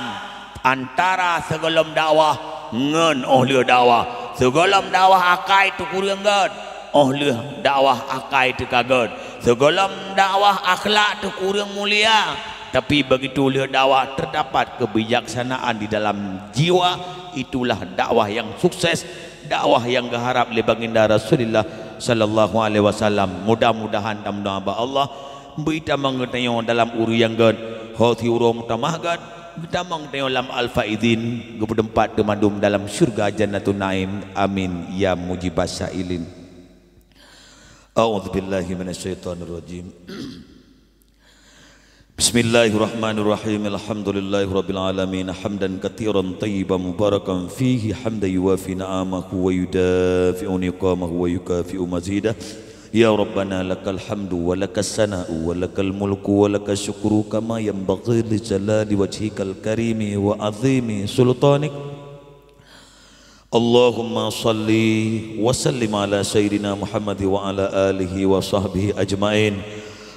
antara sigohlom dakwah ngon óh lheueh dakwah. Sigohlom dakwah akai teukureueng gét, óh lheueh dakwah akai teuka gét. Sigohlom dakwah akhlak teukureueng mulia, tapi begitu lheueh dakwah teudapat keubijaksanaan di dalam jiwa, itulah dakwah nyang sukses, dakwah nyang geuharab lé Baginda Rasulullah sallallahu alaihi wasallam. Mudah-mudahan tameudoá bak Allah bri tamong geutanyoe dalam ureuëng nyang gét, ho siuroe meutamah gét, geutamong tanyoe lam al-faizin, geupeuteumpat teumandum dalam syeuruga Jannatun Naim. Amin ya mujibas sa'ilin. A'udzubillahi minasyaitonirrajim. Bismillahirrahmanirrahim. Alhamdulillahirabbil alamin. Hamdan katsiran thayyiban mubarakan fihi, hamdan yuwafi ni'amahu wa yudafi'u niqamahu wa yukafi'u mazidah. Ya Rabbana, lakal hamdu wa lakas sana'u wa lakal mulku wa lakas syukru kama yanbaghi li jalali wajhikal karimi wa azimi sultanik. Allahumma salli wa sallim ala sayyidina Muhammad wa ala alihi wa sahbihi ajmain.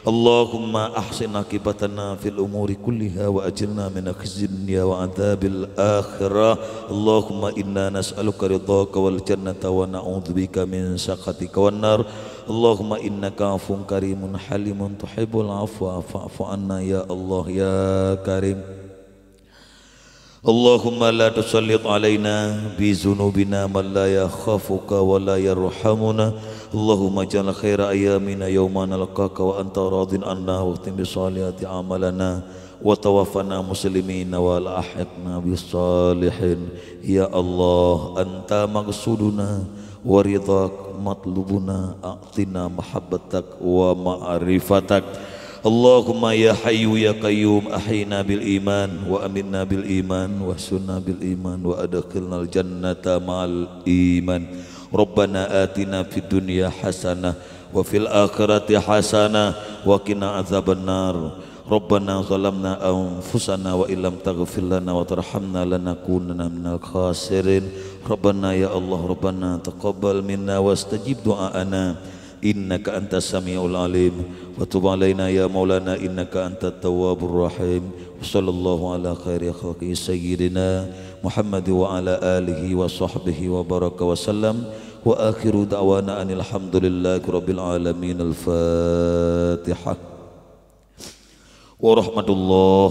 Allahumma ahsin aqibatana fil umuri kulliha wa ajirna min khizyid dunya wa adzabil akhirah. Allahumma inna nas'aluka ridhaka wal jannata wa na'udzubika min sakhatika wan nar. Allahumma innaka afuwun karimun halimun tuhibbul afwa fa'fu anna ya Allah ya Karim. Allahumma la tusallit alaina bi dzunubina man la yakhafuka wa la yarhamuna. Allahumma ij'al khaira ayyamina yauma nalqaka wa anta radin anna wa khtim bi shalihati amalana wa tawaffana muslimina wa alhiqna bis salihin. Ya Allah, anta maqsuduna wa ridhak matlubuna, a'tina mahabbatak wa ma'rifatak. Allahumma ya hayyu ya qayyum, ahyina bil iman wa amitna bil iman wa ahsyurna bil iman wa adkhilnal jannata ma'al iman. Rabbana atina fid dunya hasanah wa fil akhirati hasanah wa qina adzabannar. Rabbana zalamna anfusana wa illam taghfir lana wa tarhamna lanakunanna minal khasirin. Rabbana ya Allah, Rabbana taqabbal minna wastajib du'aana, innaka antas samiul alim, wa tub alaina ya maulana innaka antat tawwabur rahim. Wa sallallahu ala khairi khalqi sayyidina Muhammad wa ala alihi wa sahbihi wa baraka wa sallam. Wa akhiru da'wana anil hamdulillahi rabbil alamin. Al-Fatihah. Warahmatullah.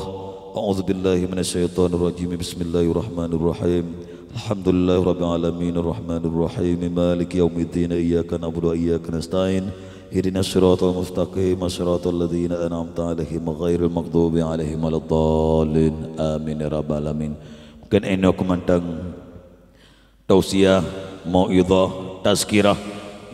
A'udzubillahi minasyaitonirrajim. Bismillahirrahmanirrahim. Alhamdulillahirabbil alamin, arrahmanirrahim, maliki yaumiddin, iyyaka na'budu wa iyyaka nasta'in. Ihdinas siratal mustaqim, siratal ladzina an'amta 'alaihim, ghairil maghdubi 'alaihim waladdallin. Amin ya rabbal alamin. Mungkin inoe keumantang tausiah, mauidhah, tazkirah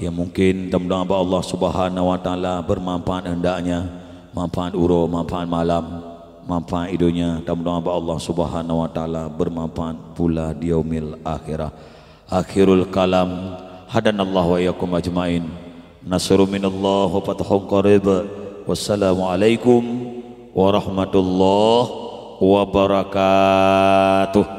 yang mungkin tameudoá bak Allah Subhanahu wa Taala bermanfaat hendaknya, manfaat uroe, manfaat malam, manfaat i donya, tameudoá bak Allah Subhanahu wa Taala bermanfaat pula di yaumil akhirah. Akhirul kalam, hadanallahu wa iyyakum ajmain. Nasrun minallah wa fathun qarib. Wassalamualaikum warahmatullahi wabarakatuh.